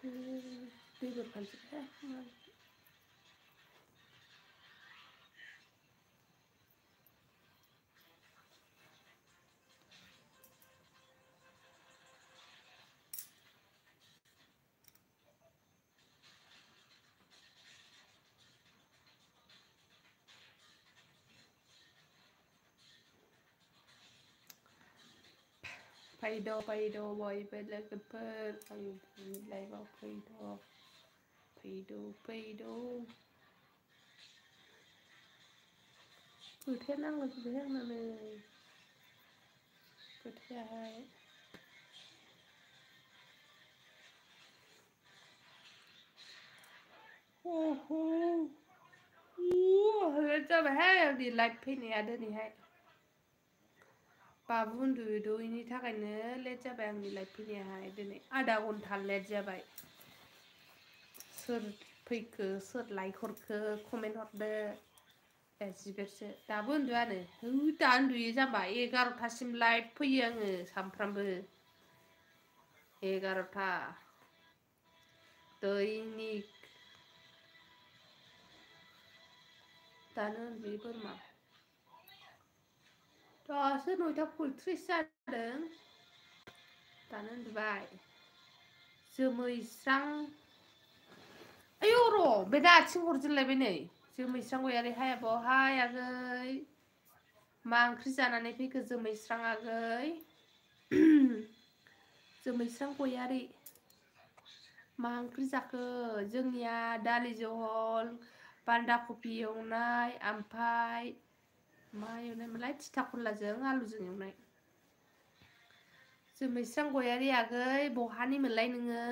दैबो फानजोबबाय फैद' बयबो लोगोफोर आंनि लाइभआव फैद' खोथाया नांलाजोबबाय आंनानै खोथायाहाय लेट जाबायहाय आंनि लाइभ फैनाया दिनैहाय बाबु उन्दुद'यैनि थाखायनो लेट जाबाय आंनि लाइभ फैनायाहाय दिनै आधा घन्टा लेट जाबाय सोर फैखो सोर लाइक हरखो कमेन्ट हरदो जिबेरसो दाबो उन्दुआनो दा उन्दुयो जाम्बा 11टासिम लाइभ फैयो आङो सामफ्रामबो 11टा दैनिक दानो उन्दुयो बोरमा दासो 9:30 जादों दानो उन्दुबाय जोमैस्रां आयौ र' बे दा आथिं हरजेनलायबाय नै जोमैस्रां गयारि हाय आब' हाय आगै मा ओंख्रि जानानै फैखो जोमैस्रां आगै जोमैस्रां गयारि मा ओंख्रि जाखो जोंनिया दालि जहल बान्दा कफि एवनाय ओमफ्राय मा एवनायमोनलाय थिथा खरलाजों आलुजों एवनाय जोमैस्रां गयारि आगै बहानि मोनलाय नोङो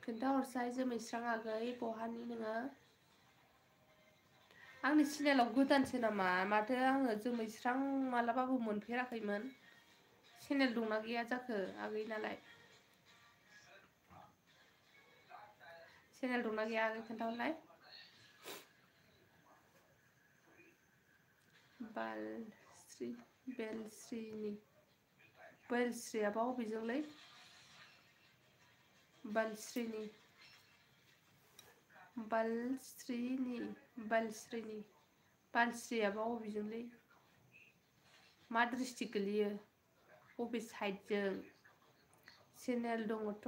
खोन्थाहरसाय जोमैस्रां आगै बहानि नोङो आंनि चेनेलाव गोदानसो नामा माथो आङो जोमैस्रां मालाबाबो मोनफेराखैमोन चेनेल दंना गैया जाखो आगै नालाय चेनेल दंना गैया आगै खोन्थाहरलाय बेलस्रियाबा अबेजोंलै बालस्रियाबा अबेजोंलै मा डिस्ट्रिक्ट गोलैयो बबे साइडजों चेनेल दङथ'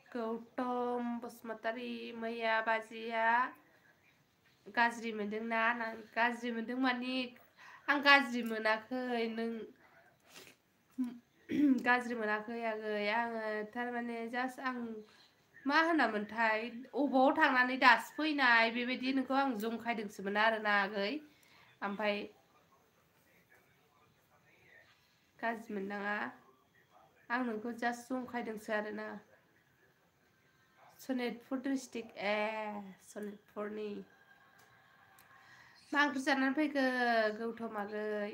गौतम बसुमतारी मैया बाजैया गाज्रि मोनदोंना गाज्रि मोनदों मानि आं गाज्रि मोनाखै नों गाज्रि मोनाखै आगै आङो थारमाने जास्ट आं मा होनामोनथाय अबाव थांनानै दासो फैनाय बेबायदि नोंखौ आं जंखायदोंसोमोन आरोना आगै ओमफ्राय गाज्रि मोननाङा आं नोंखौ जास्ट जंखायदोंसो आरोना सनितपुर डिस्ट्रिक्ट सनितपुरनि मा ओंख्रि जानानै फैखो गौतम आगै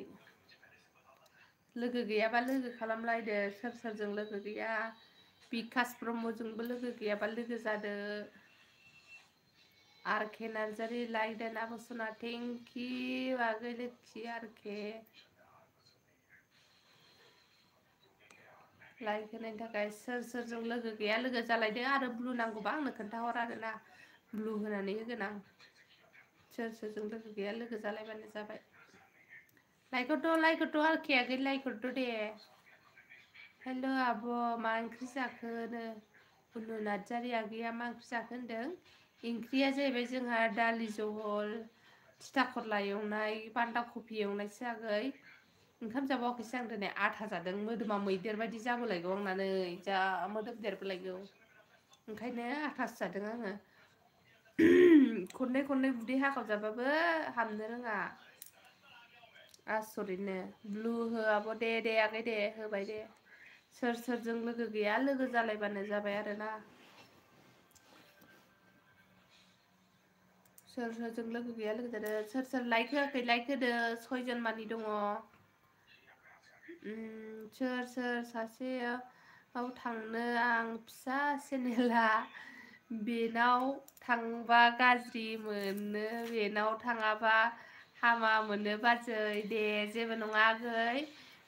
लोगो गैयाबा लोगो खालामलायदो सोर सोरजों लोगो गैया बिकास ब्रह्मजोंबो लोगो गैयाबा लोगो जादो आरके नार्जारि लाइक देन आबसना थेंक इउ आगै लोखि आरके लाइक होनायनि थाखाय सोर सोरजों लोगो गैया लोगो जालायदो आरो ब्लु नांगौबा आंनो खोन्थाहर आरोना ब्लु होनानै होगोन आं सोर सोरजों लोगो गैया लोगो जालायबानो जाबाय लाइक हरद' आरके आगै लाइक हरद' दे हेल' आब' मा ओंख्रि जाखोनो बुनु नार्जारि आगैया मा ओंख्रि जाखो होनदों ओंख्रिया जाहैबाय जोंहा दालि जहल थिथा खरला एवनाय बान्दा कफि एवनायसो आगै ओंखाम जाबावाखैसो आं दिनै आथा जादों मोदोमा मैदेर बायदि जाबोलायगौ आंना नै जा मोदोम देरबोलायगौ ओंखायनो आथासो जादों आङो खननै उदै हाखावजाबाबो हामनो रोङा आसरितनो ब्लु हो आब' दे आगै दे होबाय दे सोर सोरजों लोगो गैया लोगो जालायबानो जाबाय आरोना सोर सोरजों लोगो गैया लोगो जादो सोर सोर लाइक होआखै लाइक होदो 6 जन मानि दङ सोर सोर सासेयाव थांनो आं फिसा चेनेला बेनाव थांबा गाज्रि मोनो बेनाव थाङाबा हामा मोनो बाजै दे जेबो नङा आगै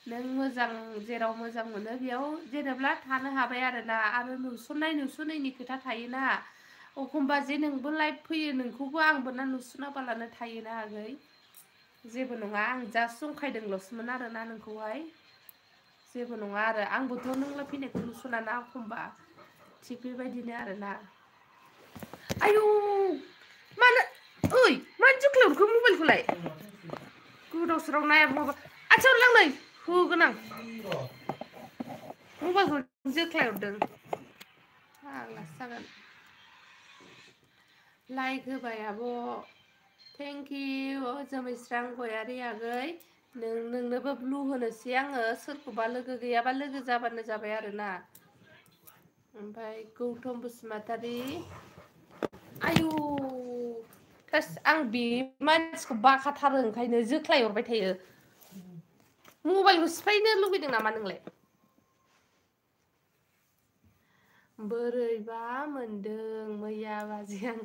नों मोजां जेराव मोजां मोनो बेयाव जेनेब्ला थानो हाबाय आरोना आरो नुसननाय नुसनैनि खोथा थायोना एखमबा जे नोंबो लाइभ फैयो नोंखौबो आंबो ना नुसनाबालानो थायोना आगै जेबो नङा आं जास्ट जंखायदोंल'सोमोन आरोना नोंखौहाय जेबो नङा आरो आंबोथ' नोंलाय फैनायखौ नुसनाना एखमबा थिग बेबायदिनो आरोना आयौ मानो ओइ मानो जोख्लाय हरखो मबाइलखौलाय गोदाव सोराव नायाबो माबा आथिङाव लांनै होगोन आं मबाइलखौ जोख्लाय हरदों फाग्लासो जागोन लाइक होबाय आब' थेंक इउ जोमैस्रां गयारि आगै नोंनोबो ब्लु होनोसै आङो सोरखौबा लोगो गैयाबा लोगो जाबानो जाबाय आरोना ओमफ्राय गौतम बसुमतारी आयु थोस आं बे मानसिखौ बाखाथारो ओंखायनो जोख्लाय हरबाय थायो मबाइलखौ सिफायनो लुगैदों नामा नोंलाय बोरैबा मोनदों मैया बाजै आं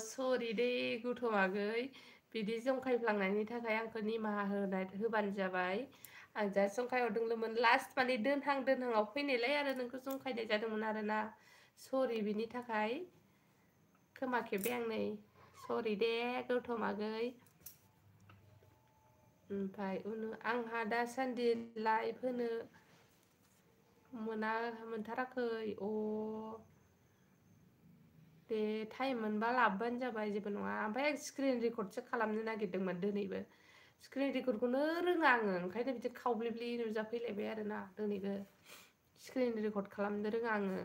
सरि दे गौथमागै बिदि जंखायफ्लांनायनि थाखाय आंखौ निमाहा होबानो जाबाय आं जा जंखाय हरदोंल'मोन लास्ट माने दोनहांआव फैनायलाय आरो नोंखौ जंखायनाय जादोंमोन आरोना सरि बिनि थाखाय खोमा खेबबाय आं नै सरि दे गौथमागै ओमफ्राय आंहा दासान्दि लाइभ होनो मोनथाराखै दे टाइम मोनबा लाबोबानो जाबाय जेबो नङा ओमफ्राय आं स्क्रिन रेकर्डसो खालामनो नागिरदोंमोन दिनैबो स्क्रिन रेकर्डखौनो रोङा आङो ओंखायनो बिदि खावब्लिब्लि नुजाफैलायबाय आरोना दिनैबो स्क्रिन रेकर्ड खालामनो रोङा आङो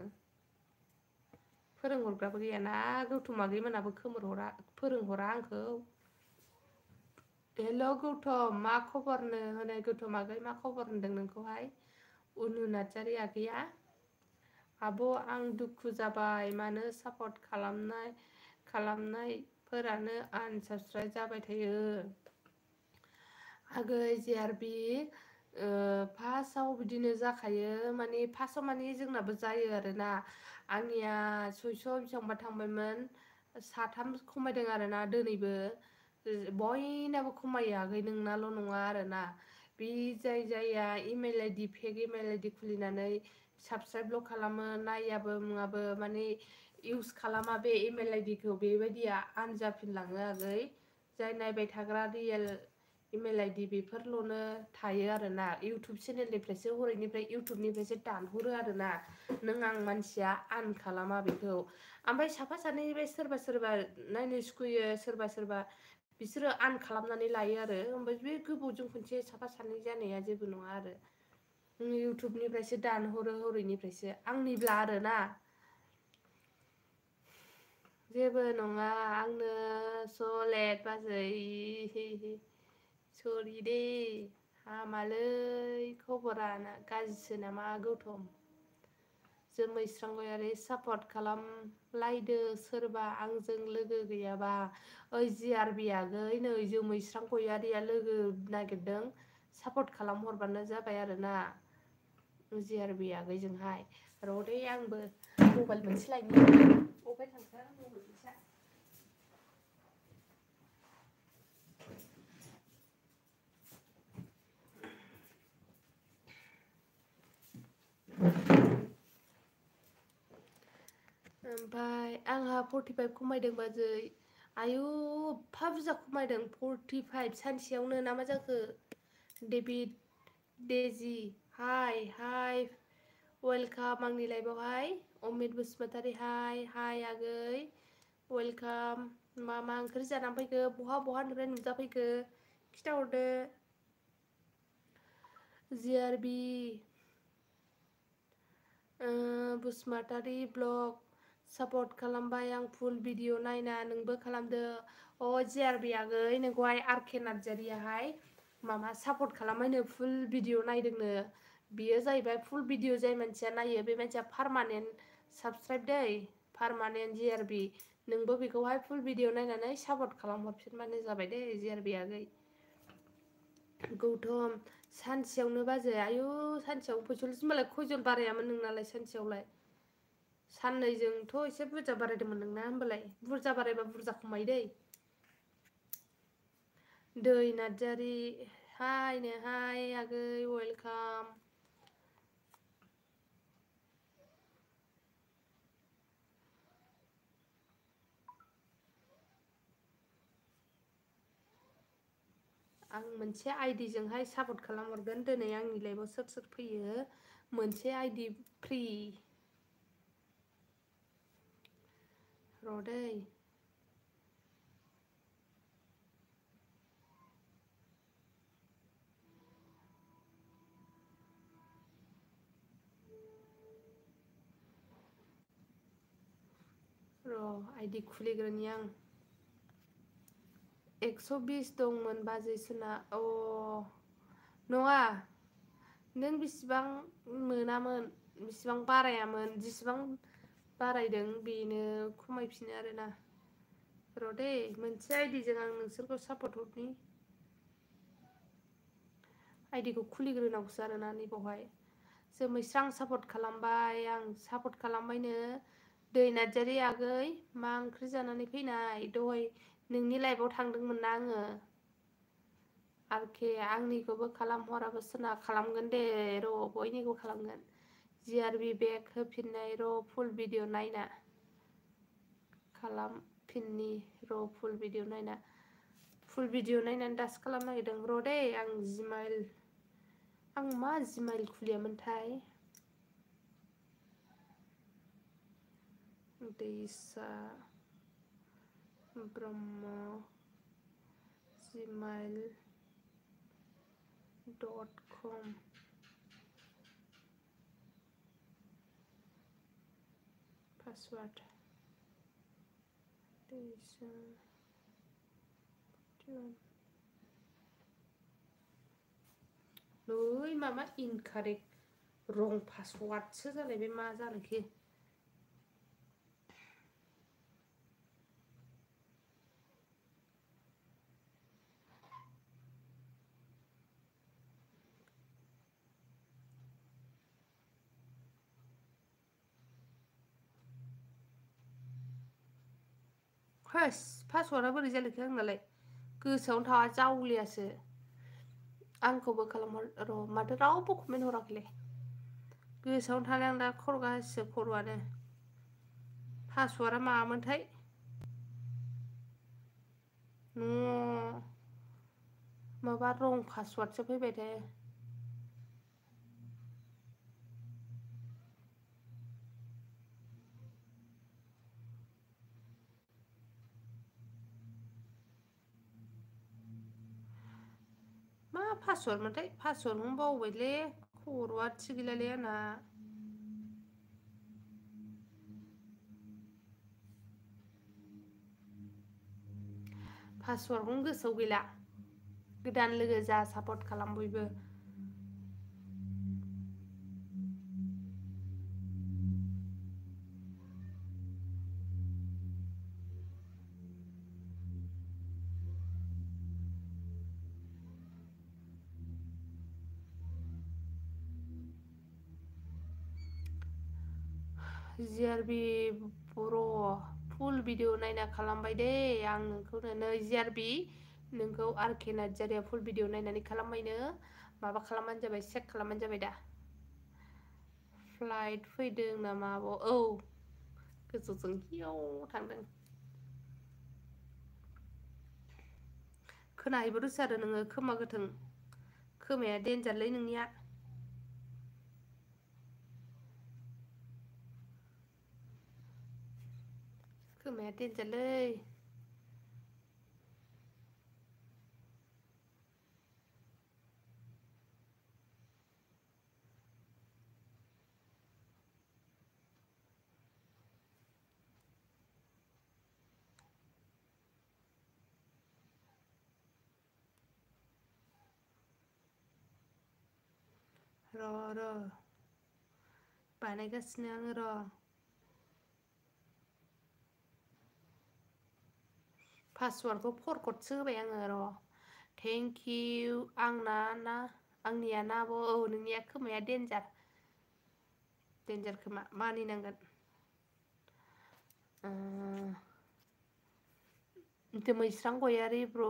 फोरोंहरग्राबो गैयाना गौथमागैमोनाबो फोरोंहरा आंखौ हेल' गौतम मा खबरनो होनै गौतमागै मा खबर होनदों नोंखौहाय उनु नार्जारि आगैया आब' आं दुखु जाबाय मानो सापर्ट खालामनायफोरानो आनसाबस्क्राइब जाबाय थायो आगै JRB फार्स्टआव बिदिनो जाखायो माने फार्स्टआव माने जोंनाबो जायो आरोना आंनिया 600 बेसेबांबा थांबायमोन 3 खमायदों आरोना दिनैबो बयनाबो खमायो आगै नोंनाल' नङा आरोना बे जायया इमेल आइडि फेक इमेल आइडि खुलिनानै साबसक्राइबल' खालामो नायाबो मुङाबो माने इउस खालामा बे इमेल आइडिखौ बेबायदिया आनजाफिनलाङो आगै जाय नायबाय थाग्रा रियेल इमेल आइडि बेफोरल'नो थायो आरोना इउटुब चेनेलनिफ्रायसो हरैनिफ्राय इउटुबनिफ्रायसो दानहरो आरोना नों आं मानसिया आन खालामा बेखौ ओमफ्राय साफा सानै बे सोरबा नायनो सुखुयो सोरबा बिसोरो आन खालामनानै लायो आरो ओमफ्राय बे गोबावजों खनसे साफा सानै जानाया जेबो नङा आरो इउटुबनिफ्रायसो दानहरो हरैनिफ्रायसो आंनिब्ला आरोना जेबो नङा आंनो सलेट बाजै सरि दे हामालै खबरा गाज्रिसो नामा गौतम जोमैस्रांगयारि सापर्ट खालामलायदो सोरबा आंजों लोगो गैयाबा ओइ JRB आगै नै जोमैस्रां गयारिया लोगो नागिरदों सापर्ट खालामहरबानो जाबाय आरोना JRB आगैजोंहाय र'दै आंबो मबाइल मोनसे लायनि अबहाय थांखो मबाइल मोनसेया ओमफ्राय आंहा 45 खमायदों बाजै आयु एफा बुरजा खमायदों 45 सानसेयावनो ना मा जाखो डेभिड डेजि हाय वेलकाम आंनि लाइभआवहाय अमित बसुमतारी हाय आगै वेलकाम मा ओंख्रि जानानै फैखो बहानिफ्राय नुजाफैखो खिथाहरदो JRB बसुमतारी ब्लग सापर्ट खालामबाय आं फुल भिडिअ नायना नोंबो खालामदो JRB आगै नोंखौहाय आरके नार्जारियाहाय माबा सापर्ट खालामबायनो फुल भिडिअ नायदोंनो बियो जाहैबाय फुल भिडिअ जाय मानसिया नायो बे मानसिया पार्मानेन्ट साबसक्राइब दै पार्मानेन्ट JRB नोंबो बेखौहाय फुल भिडिअ नायनानै सापर्ट खालामहरफिनबानो जाबाय दे JRB आगै गौतम सानसेयावनो बाजै आयु सानसेयाव 45 होनबालाय खयजन बारायामोन नोंनालाय सानसेयावलाय साननैजोंथ' एसे बुरजा बारायदोंमोन नोंना होनबालाय बुरजा बारायबा बुरजा खमायो दै दै नार्जारि हाय आगै आं मोनसे आइडिजोंहाय सापर्ट खालामहरगोन दिनै आंनि लाइफआव सोर सोर फैयो मोनसे आइडि फ्रि र' दै र' आइडि खुलिग्रोनि आं 120 दंमोन बाजैसोना नङा नों बेसेबां मोनामोन बेसेबां बारायामोन जेसेबां बारायदों बेनो खमायफिनो आरोना र' दे मोनसे आइडिजों आं नोंसोरखौ सापर्ट हरनि आइडिखौ खुलिग्रोनांगौसो आरोना नैबावहाय जोमैस्रां सापर्ट खालामबाय आं सापर्ट खालामबायनो दै नार्जारि आगै मा ओंख्रि जानानै फैनाय दहाय नोंनि लाइफआव थांदोंमोन ना आङो आरोखि आंनिखौबो खालामहराबो सोरना खालामगोन दे र' बयनिखौ खालामगोन जिआरबि बेग होफिननाय र' फुल भिडिअ नायना खालामफिननि र' फुल भिडिअ नायनानै दासो खालामनो नागिरदों र' दे आं जिमाइल आं मा जिमाइल खुलियामोनथाय दैसा ब्रह्म gmail.com पासवार्ड दैसा नै माबा इनकारेक्ट रं पासवार्डसो जालायबाय मा जालायखो हास पासवार्डआ बोरै जालायखो आंनालाय गोसोआवनो थावा जावलियासो आंखौबो खालामहर र' माथो रावबो कमेन्ट हराखैलाय गोसोआवनो थानाय आं दा खर' गासिबो खर'आनो पासवार्डआ मामोनथाय माबा रं पासवार्डसो फैबाय थायो मा पासवार्डमोनथाय पासवार्डखौनो बावबायलै खर'आ थिग गैलालै आंना पासवार्डखौनो गोसोआव गैला गोदान लोगो जा सापर्ट खालाम बयबो जिआरबि बर' फुल भिडिअ नायना खालामबाय दे आं नोंखौनो नै जिआरबि नोंखौ आरके नार्जारिया फुल भिडिअ नायनानै खालामबायनो माबा खालामबानो जाबाय चेक खालामबानो जाबाय दा फ्लाइट फैदों नामा आब' औ गोजौजों हियाव थांदों खोनाहैबो रोसारो नोङो खोमा गोथों खोमाया देन्जारलै नोंनिया खोमाया देन्जारलै र' बानायगासिनो आङो र' पासवार्डखौ फरगटसो होबाय आङो र' थेंक इउ आंना ना आंनिया ना आब' औ नोंनिया खोमाया देन्जार खोमा मानिनांगोन जोमैस्रां गयारि ब्र'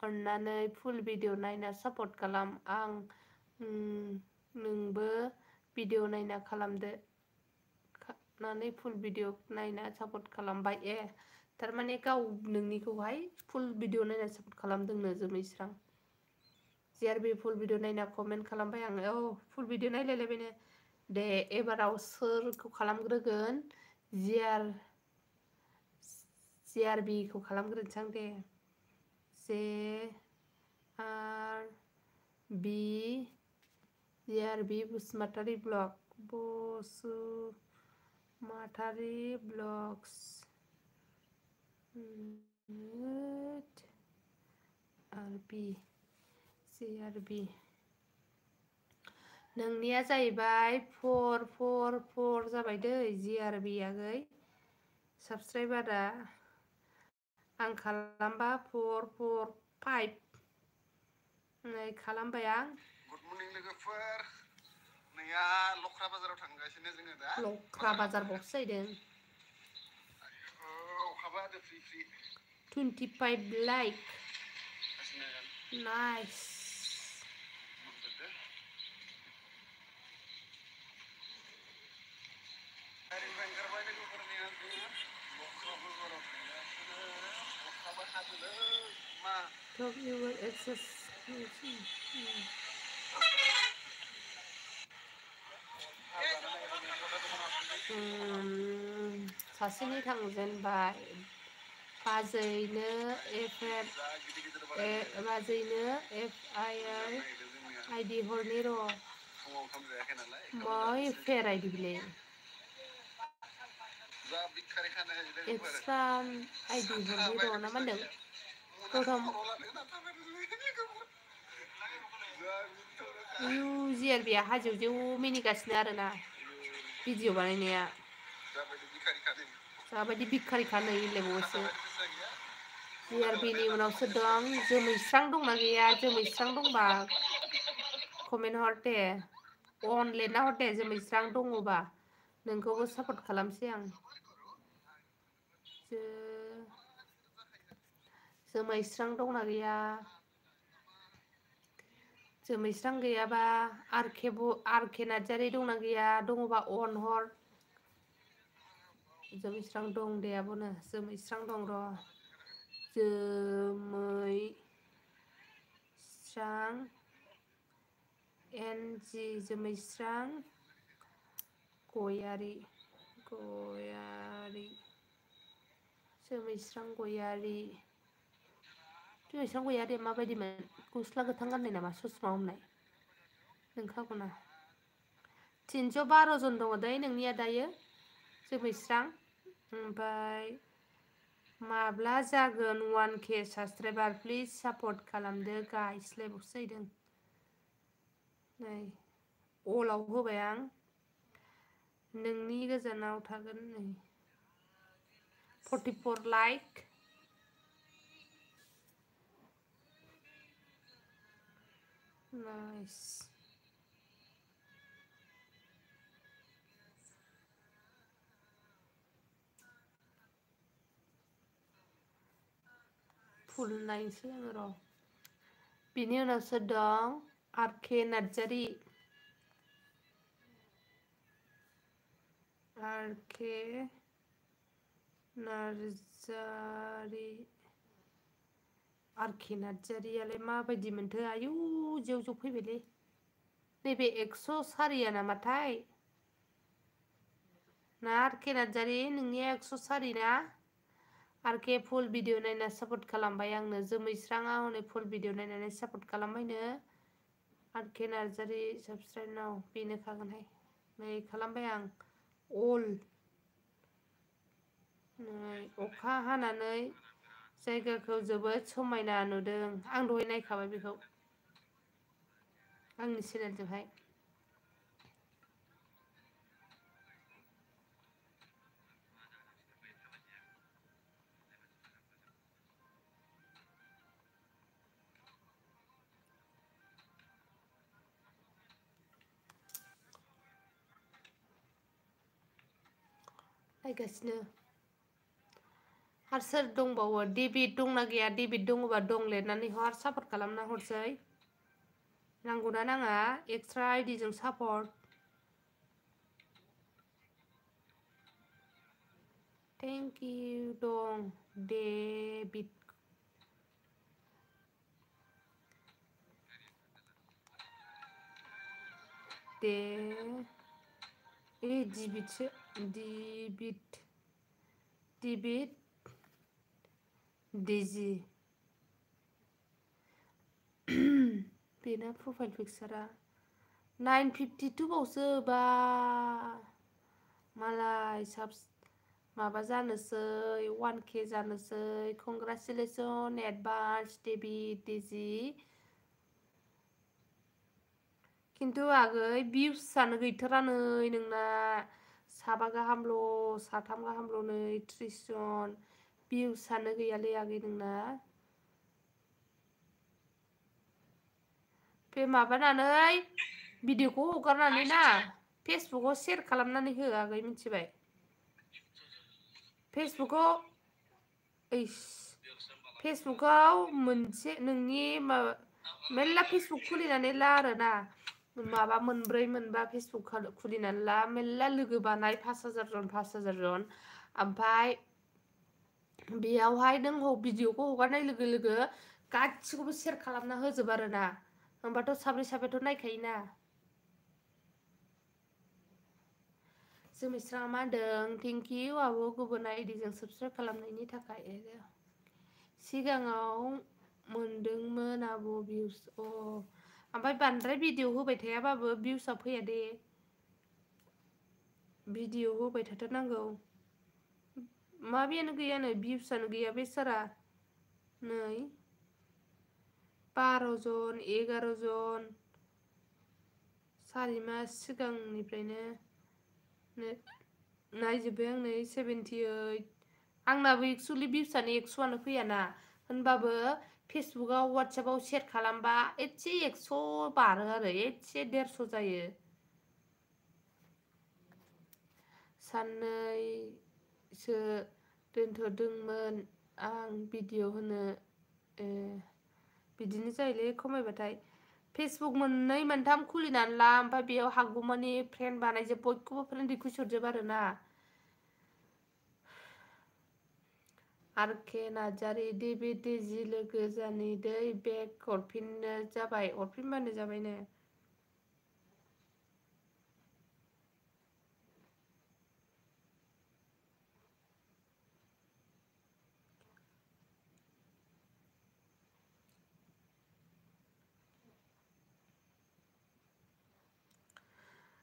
अननानै फुल भिडिअ नायना सापर्ट खालाम आं नोंबो भिडिअ नायना खालामदो नानै फुल भिडिअ नायना सापर्ट खालामबाय थारमाने गाव नोंनिखौहाय फुल भिडिअ नायना सापर्ट खालामदोंनो जोमैस्रां जिआरबि फुल भिडिअ नायना कमेन्ट खालामबाय आं औ फुल भिडिअ नायलायलायबायनो दे एबाराव सोरखौ खालामग्रोगोन जिआरबिखौ खालामग्रोनोसै आं दे जे आर बि जिआरबि बसुमतारी ब्लग्स आरबि जिआरबि नोंनिया जाहैबाय 444 जाबाय दै जिआरबि आगै साबसक्राइबारा आं खालामबा 445 नै खालामबाय आं गुड मर्निं लोगोफोर नैया लख्रा बाजाराव थांगासिनो जोङो दा लख्रा बाजार बक्स जाहैदों अखाबा हादो free free 25 like nice Top your access सासेनि थांजेनबाय बाजैनो बाजैनो FIR आइडि हरनि र' मै फेर आइडि बिलाय एक्सट्रा आइडि हरनि र' ना मा होनदों प्रथम जिआरबिया हाजोआव जेव मिनिगासिनो आरोना भिडिअ बानायनाया जाबायदि भिखारिखा नै होनलायबावोसो जिआरबिनि उनाव सोर दं जोमैस्रां दंना गैया जोमैस्रां दंबा कमेन्ट हर दे अन लिरना हर दे जोमैस्रां दङबा नोंखौबो सापर्ट खालामसै आं जोमैस्रां दंना गैया जोमैस्रां गैयाबा आरके नार्जारि दंना गैया दङबा अन हर जोमैस्रां दं दे आब'नो जोमैस्रां दं र' जोमैस्रां NG जोमैस्रां गयारि जोमैस्रां गयारि जोमैस्रां गयारिया माबायदिमोन गस्ला गोथां गाननाय नामा ससमा हमनाय नोंखागौना 312 जन दङ दै नोंनिया दायो जोमैस्रां ओमफ्राय माब्ला जागोन 1K साबसक्राइबार प्लिज सापर्ट खालामदो गाइस लाइभआवसो जाहैदों नै अलाव होबाय आं नोंनि गोजानाव थागोन नै 44 लाइक नाइस फुल नायनोसै आङो र' बिनि उनाव सोर दं आरके नार्जारि आरके नार्जारियालाय माबायदि मोनथो आयु जेव जेव फैबायलै नैबे 104 नामाथाय ना आरके नार्जारि नोंनिया 104 ना आरके फुल भिडिअ नायना सापर्ट खालामबाय आंनो जोमैस्राङा हनै फुल भिडिअ नायनानै सापर्ट खालामबायनो आरके नार्जारि साबसक्राइब नाव बेनो खागोनहाय नै खालामबाय आं अल नै अखा हानानै जायगाखौ जोबोद समायना नुदों आं दहाय नायखाबाय बेखौ आंनि चेनेलजोंहाय नायगासिनो आरो सोर दंबावो डेभिड दंना गैया डेभिड दङबा दं लिरनानै हर सापर्ट खालामना हरसै नांगौना नाङा एक्सट्रा आइडिजों सापर्ट थेंक इउ दं डेभिड डेभिड डेजी बेना प्रफाइल पिक्सारा 952 बावसो बा मालाय माबा जानोसै 1K जानोसै कंग्रेचुलेसन एडभान्स डेभिड डेजी खिन्थु आगै भिउसआनो गैथारा नै नोंना 7 गाहामल' 3 गाहामल' नै 30 जन भिउसआनो गैयालै आगै नोंना बे माबानानै भिडिअखौ हगारनानै ना फेसबुकआव शेयार खालामनानै हो आगै मिथिबाय फेसबुकआव मोनसे नोंनि माबा मेल्ला फेसबुक खुलिनानै ला आरोना माबा मोनब्रै मोनबा फेसबुक खुलिनानै ला मेल्ला लोगो बानाय 5000 जन ओमफ्राय बेयावहाय नों भिडिअखौ हगारनाय लोगो लोगो गासिखौबो शेयार खालामना होजोब आरोना होमबाथ' साब्रैथ' नायखायोना जोमैस्राङा मा होनदों थेंक इउ आब' गुबुन आइडिजों साबस्क्राइब खालामनायनि थाखाय सिगाङाव मोनदोंमोन आब' भिउस ओमफ्राय बांद्राय भिडिअ होबाय थायाबाबो भिउसआ फैया दे भिडिअ होबाय थाथारनांगौ माबायानो गैया नै भिउसआनो गैया बेसारा नै 12 जन 11 जन 4 मास सिगांनिफ्रायनो नायजोब्बाय आं नै 78 आंनाबो एक्सुअलि भिउसआनो 100आनो फैयाना होनबाबो फेसबुकआव वाट्सएपआव शेयार खालामबा एसे 100 बारो आरो एसे 150 जायो साननैसो दोनथ'दोंमोन आं भिडिअ होनो बिदिनो जायोलै खमायबाथाय फेसबुक मोननै मोनथाम खुलिनानै ला ओमफ्राय बेयाव हागौमानि फ्रेन्ड बानायजोब बयखौबो फ्रेन्ड रिकुवेस्ट हरजोब आरोना आरके नार्जारि डेभिड डेजी लोगो जानि दै बेक हरफिनबानो जाबायनो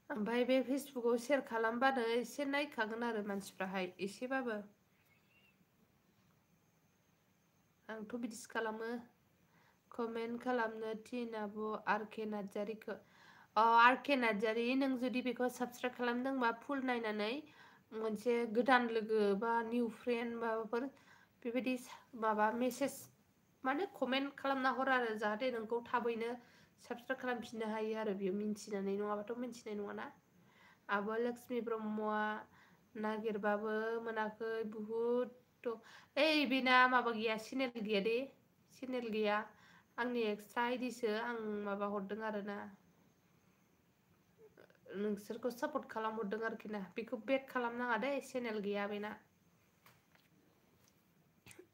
ओमफ्राय बे फेसबुकआव शेयार खालामबानो एसे नायखागोन आरो मानसिफ्राहाय एसेबाबो आंथ' बिदिसो खालामो कमेन्ट खालामनो थिन आब' आरके नार्जारिखौ आरके नार्जारि नों जुदि बेखौ साबस्क्राइब खालामदोंबा फुल नायनानै मोनसे गोदान लोगो बा निउ फ्रेन्ड माबाफोर बेबायदि माबा मेसेज माने कमेन्ट खालामना हर आरो जाहाथे नोंखौ थाबैनो साबस्क्राइब खालामफिननो हायो आरो बियो मिन्थिनानै नङाबाथ' मिन्थिनाय नङाना आब' लक्ष्मि ब्रह्मआ नागिरबाबो मोनाखै बुहुद ओइ बेना माबा गैया चेनेल गैया दे चेनेल गैया आंनि एक्सट्रा आइडिसो आं माबा हरदों आरोना नोंसोरखौ सापर्ट खालामहरदों आरोखि ना बेखौ बेक खालामनाङा दे चेनेल गैया बेना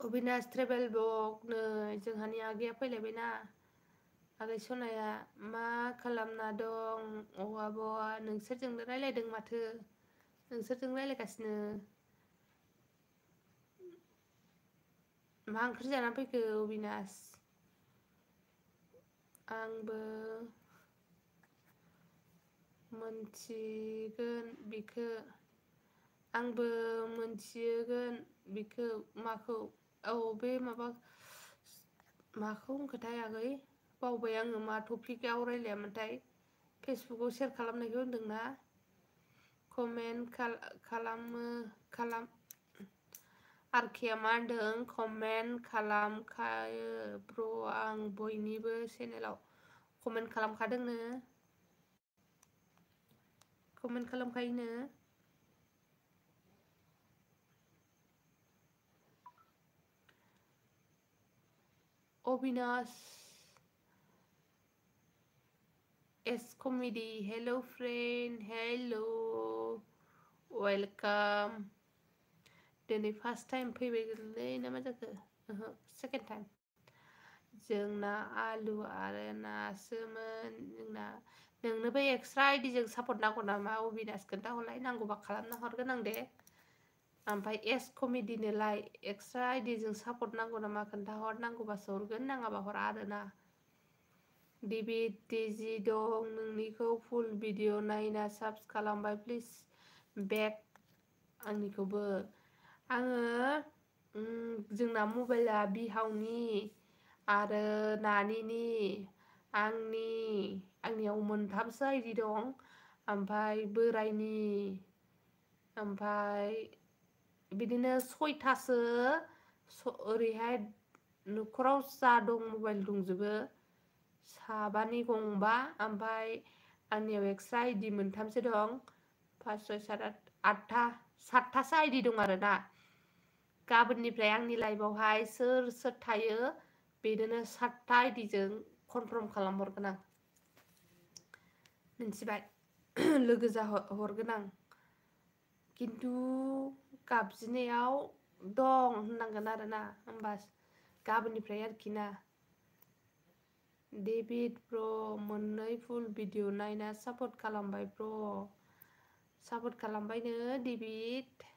अबिनाश ट्रेभेल ब्लग नै जोंहानि आगैया फैलायबायना आगै सनाया मा खालामना दं आब' नोंसोरजोंनो रायलायदों माथो नोंसोरजों रायलायगासिनो मा ओंख्रि जाना फैखो अबिनाश आंबो मोनथिगोन बिखौ माखौ बे माबा माखौ होनखोथाय आगै बावबाय आङो मा टपिकआव रायलायामोनथाय फेसबुकआव शेयार खालामनायखौ होनदोंना कमेन्ट खालाम आरकेया मा होनदों कमेन्ट खालामखायो ब्र आं बयनिबो चेनेलाव कमेन्ट खालामखादोंनो कमेन्ट खालामखायोनो Abinash S comedy hello friend hello welcome दिनै फार्स्ट टाइम फैबायलै ना मा जाखो सेकेन्ड टाइम जोंना आलु आरो नासोमोन जोंना नोंनो बे एक्सट्रा आइडिजों सापर्ट नांगौ नामा अबिनास खोन्थाहरलाय नांगौबा खालामना हरगोन आं दे ओमफ्राय एस कमेडिनोलाय एक्सट्रा आइडिजों सापर्ट नांगौ नामा खोन्थाहर नांगौबासो हरगोन नाङाबा हरा आरोना डेभिड डेजि दं नोंनिखौ फुल भिडिअ नायना साब्स खालामबाय प्लिज बेक आंनिखौबो आङो जोंना मबाइला बिहावनि आरो नानिनि आंनियाव मोनथामसो आइडि दं ओमफ्राय बोरायनि ओमफ्राय बिदिनो 6थासो ओरैहाय न'खराव जा दं मबाइल दंजोबो साबानि गंबा ओमफ्राय आंनियाव एक्सट्रा आइडि मोनथामसो दं 5 6 7 8 7थासो आइडि दं आरोना गाबोननिफ्राय आंनि लाइफआवहाय सोर सोर थायो बेनोनो 7था आइडिजों कनफार्म खालामहरगोन आं मिन्थिबाय लोगो हरगोन आं खिन्थु गाबज्रिनायाव दं होननांगोन आरोना होमबा गाबोननिफ्राय आरोखि ना डेभिड ब्र मोननै फुल भिडिअ नायना सापर्ट खालामबाय ब्र सापर्ट खालामबायनो डेभिड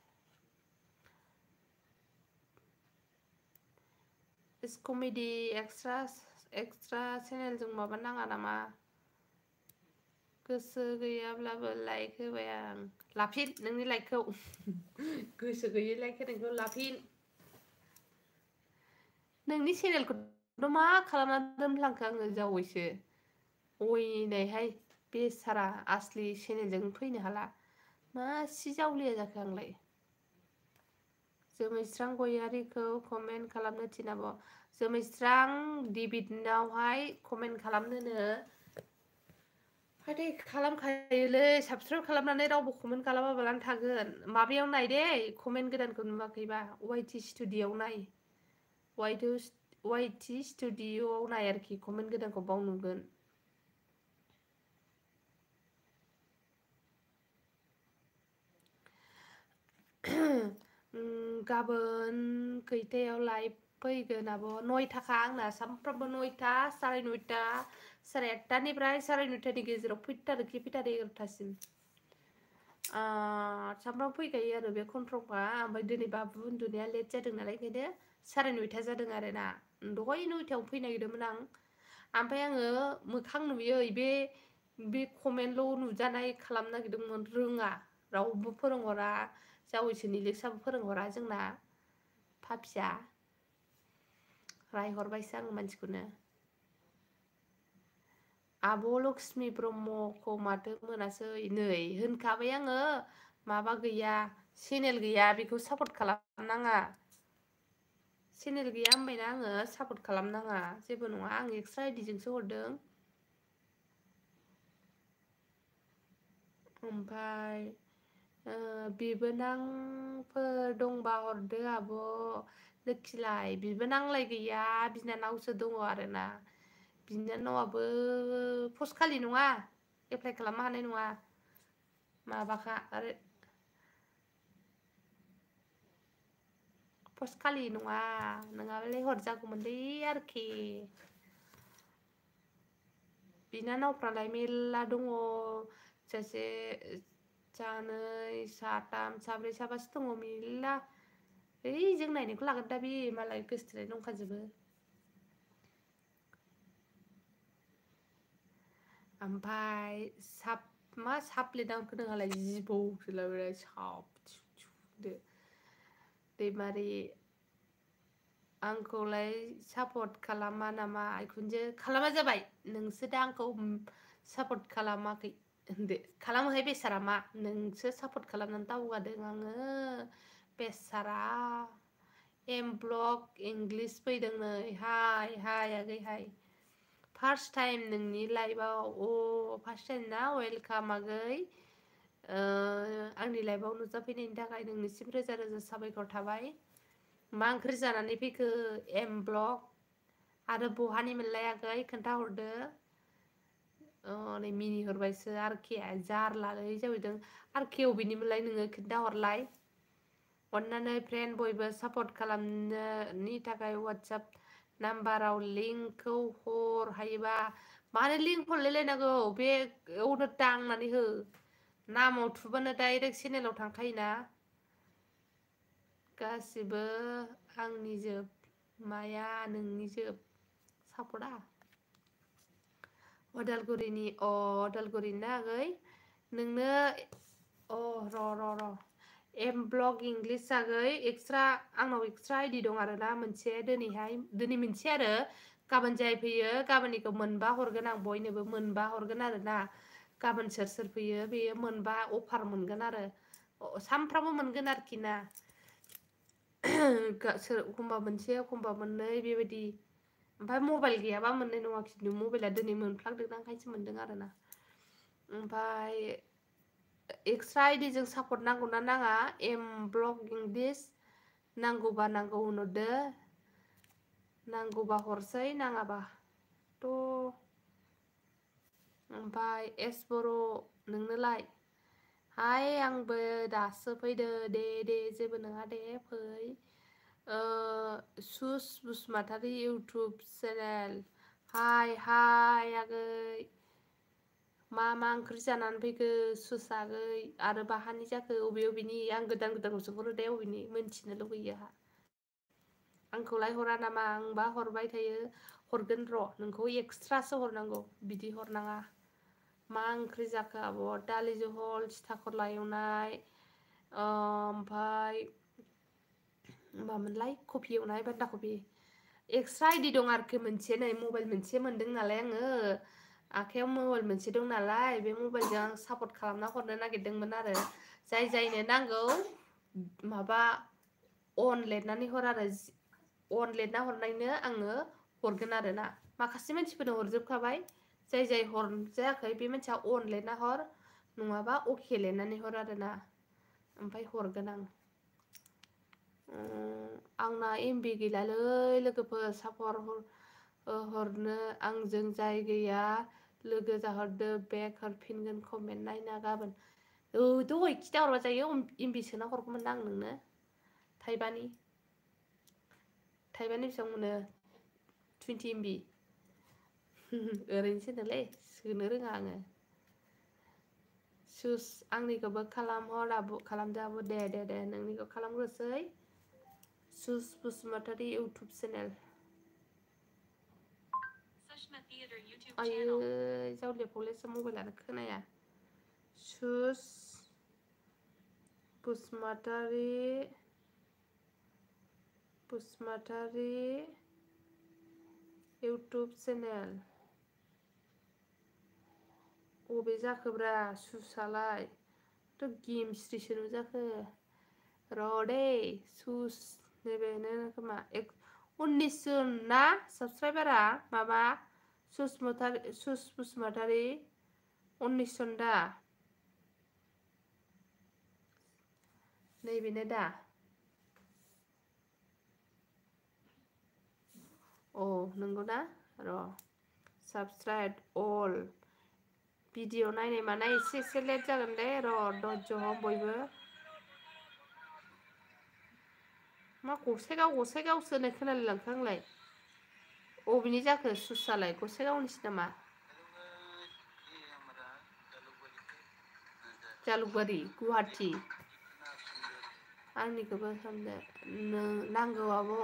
इस कमेडि एक्सट्रा चेनेलजों माबा नाङा नामा गोसो गैयाब्लाबो लाइक होबाय आं लाफिन नोंनि लाइकखौ गोसो गैयै लाइक होनायखौ लाफिन नोंनि चेनेलखौथ' मा खालामना दोनफ्लांखो आङो जावैसो अयनायहाय बेसारा आसलि चेनेलजों फैनो हाला मा सि जावलिया जाखो आंलाय जोमैस्रां गयारिखौ कमेन्ट खालामनो थिनाब जोमैस्रां डेभिडनावहाय कमेन्ट खालामनोनो फाथै खालामखायोलै साबसक्राइब खालामनानै रावबो कमेन्ट खालामाबालानो थागोन माबायाव नाय दे कमेन्ट गोदानखौ नुवाखैबा वाइटि स्टुडिअ'आव नाय वाइटि स्टुडिअ'आव नाय आरोखि कमेन्ट गोदानखौ बाव नुगोन गाबोन खैथायाव लाइभ फैगोन आब' 9थाखा आंना सानफ्रामबो 9ता 9:30 8:30निफ्राय 9:30नि गेजेराव फैथारोखि 11:30सिम सानफ्रामबो फैखायो आरो बे कन्ट्रलआ ओमफ्राय दिनै बाबु उन्दुनाया लेट जादों नालाय ओंखायनो 9:30 जादों आरोना दहाय 9थायाव फैनो नागिरदोंमोन आं ओमफ्राय आङो मोखां नुयो बे कमेन्टल' नुजानाय खालामनो नागिरदोंमोन रोङा रावबो फोरोंहरा जावैसोनि लेक्सारबो फोरोंहरा जोंना पापिया रायहरबायसो आं मानसिखौनो आब' लक्ष्मि ब्रह्मखौ माथो मोनासै नै होनखाबाय आङो माबा गैया चेनेल गैया बेखौ सापर्ट खालामनाङा चेनेल गैया होनबायना आङो सापर्ट खालामनाङा जेबो नङा आं एक्सट्रा आइडिजोंसो हरदों ओमफ्राय बिबोनांफोर दंबा हरदो आब' लोखिलाय बिबोनांलाय गैया बिनानावसो दङ आरोना बिनानावाबो पस्ट खालि नङा एप्लाइ खालामनो हानाय नङा माबाखा आरो पस्ट खालि नङा नङाबालाय हरजागौमोनलै आरोखि बिनानावफ्रालाय मेरला दङ सासे सानै साथाम साब्रै साबासो दङ मेरला जों नायनायखौ लागोन दा बे मालाय गोसोथोनाय दंखाजोबो ओमफ्राय मा साप्लेट आंखौ नोंहालाय जिबौसोलाय साबदो दैमारि आंखौलाय सापर्ट खालामा नामा आइखुनजो खालामा जाबाय नोंसो दा आंखौ सापर्ट खालामाखै होनदो खालामोहाय बेसारा मा नोंसो सापर्ट खालामनानै दावगादों आङो बेसारा एम ब्लक इंलिस फैदों नै हाय आगै हाय फार्स्ट टाइम नोंनि लाइफआव फार्स्ट टाइम ना वेलकाम आगै आंनि लाइफआव नुजाफैनायनि थाखाय नोंनिसिम रोजा रोजा साबायखर थाबाय मा ओंख्रि जानानै फैखो एम ब्लक आरो बहानि मोनलाय आगै खोन्थाहरदो नै मिनिहरबायसो आरोखिया जारलालै जाबायदों आरोखि अबेनिमोनलाय नोङो खोन्थाहरलाय अन्नानै फ्रेन्ड बयबो सापर्ट खालामनोनि थाखाय वाट्सएप नाम्बाराव लिंकखौ हर हायोबा मानो लिंक हरलायलायनांगौ बे अनो दांनानै हो नामाव थुबानो डाइरेक्ट चेनेलाव थांखायोना गासिबो आंनि जोब माया नोंनि जोब सापर्टआ अदालगुरिनि अदालगुरिनि ना आगै नोंनो र' एम ब्लग इंलिस आगै एक्सट्रा आंनाव एक्सट्रा आइडि दं आरोना मोनसे दिनै मोनसे आरो गाबोन जाय फैयो गाबोननिखौ मोनबा हरगोन आं बयनोबो मोनबा हरगोन आरोना गाबोन सोर फैयो बेयो मोनबा अफार मोनगोन आरो सानफ्रामबो मोनगोन आरोखि ना एखमबा मोनसे एखमबा मोननै बेबायदि ओमफ्राय मबाइल गैयाबा मोननाय नङा खिन्थु मबाइला दिनै मोनफ्लांदों ओंखायसो मोनदों आरोना ओमफ्राय एक्सट्रा आइडिजों सापर्ट नांगौना नाङा एम ब्लग इंलिस नांगौबा नांगौ होनहरदो नांगौबा हरसै नाङाबाथ' ओमफ्राय एस बर' नोंनोलाय हाय आंबो दासो फैदो दे जेबो नङा दे फै सुस बसुमतारी इउटुब चेनेल हाय आगै मा ओंख्रि जानानै फैखो सुस आगै आरो बाहानि जाखो अबेनि आं गोदान सोंहरो दे अबेनि मोनथिनो लुगैयो आंहा आंखौलाय हरा नामा आंबा हरबाय थायो हरगोन र' नोंखौ एक्सट्रासो हरनांगौ बिदि हरनाङा मा ओंख्रि जाखो आब' दालि जहल थिथा खरला एवनाय ओमफ्राय मामोनलाय कफि एवनाय बान्दा कफि एक्सट्रा आइडि दं आरोखि मोनसे नै मबाइल मोनसे मोनदों नालाय आङो आखायाव मबाइल मोनसे दं नालाय बे मबाइलजों आं सापर्ट खालामना हरनो नागिरदोंमोन आरो जायनो नांगौ माबा अन लिरनानै हर आरो अन लिरना हरनायनो आङो हरगोन आरोना माखासे मानसिफोरनो हरजोबखाबाय जाय हरजायाखै बे मानसिया अन लिरना हर नङाबा अके लिरनानै हर आरोना ओमफ्राय हरगोन आं आंना एमबि गैलालै लोगोफोर सापर्ट हरनो आंजों जाय गैया लोगो जाहरदो बेग हरफिनगोन कमेन्ट नायना गाबोन दहाय खिथा हरबा जायो एमबि सोना हरगौमोन आं नोंनो थाइबानि बेसेबां मोनो 20 एमबि ओरैनोसो होनोलै सोनो रोङा आङो सुस आंनिखौबो खालामहर खालामदो आब' दे नोंनिखौ खालामग्रोसै सुस बसुमतारी इउटुब चेनेल आयै जावलिया फलेसो मबाइलानो खोनाया सुस बसुमतारी इउटुब चेनेल अबे जाखोब्रा सुसालाय गेमस्रिसो नुजाखो र' दे सुस नैबेनो खोमा 19 जन ना साबसक्राइबारा माबा सुस बसुमतारी 19 जन दा नैबेनो दा नंगौना र' साबसक्राइब अल भिडिअ नायनाय मानाय एसे लेट जागोन दे र' धयज' बयबो मा गसाइगावसो होननाय खोनालाय लांखो आंलाय अबेनि जाखो सुसालाय गसाइगावनिसो नामा जालुकबारि गुवाहाटि आंनिखौबो खालामदो नांगौ आब'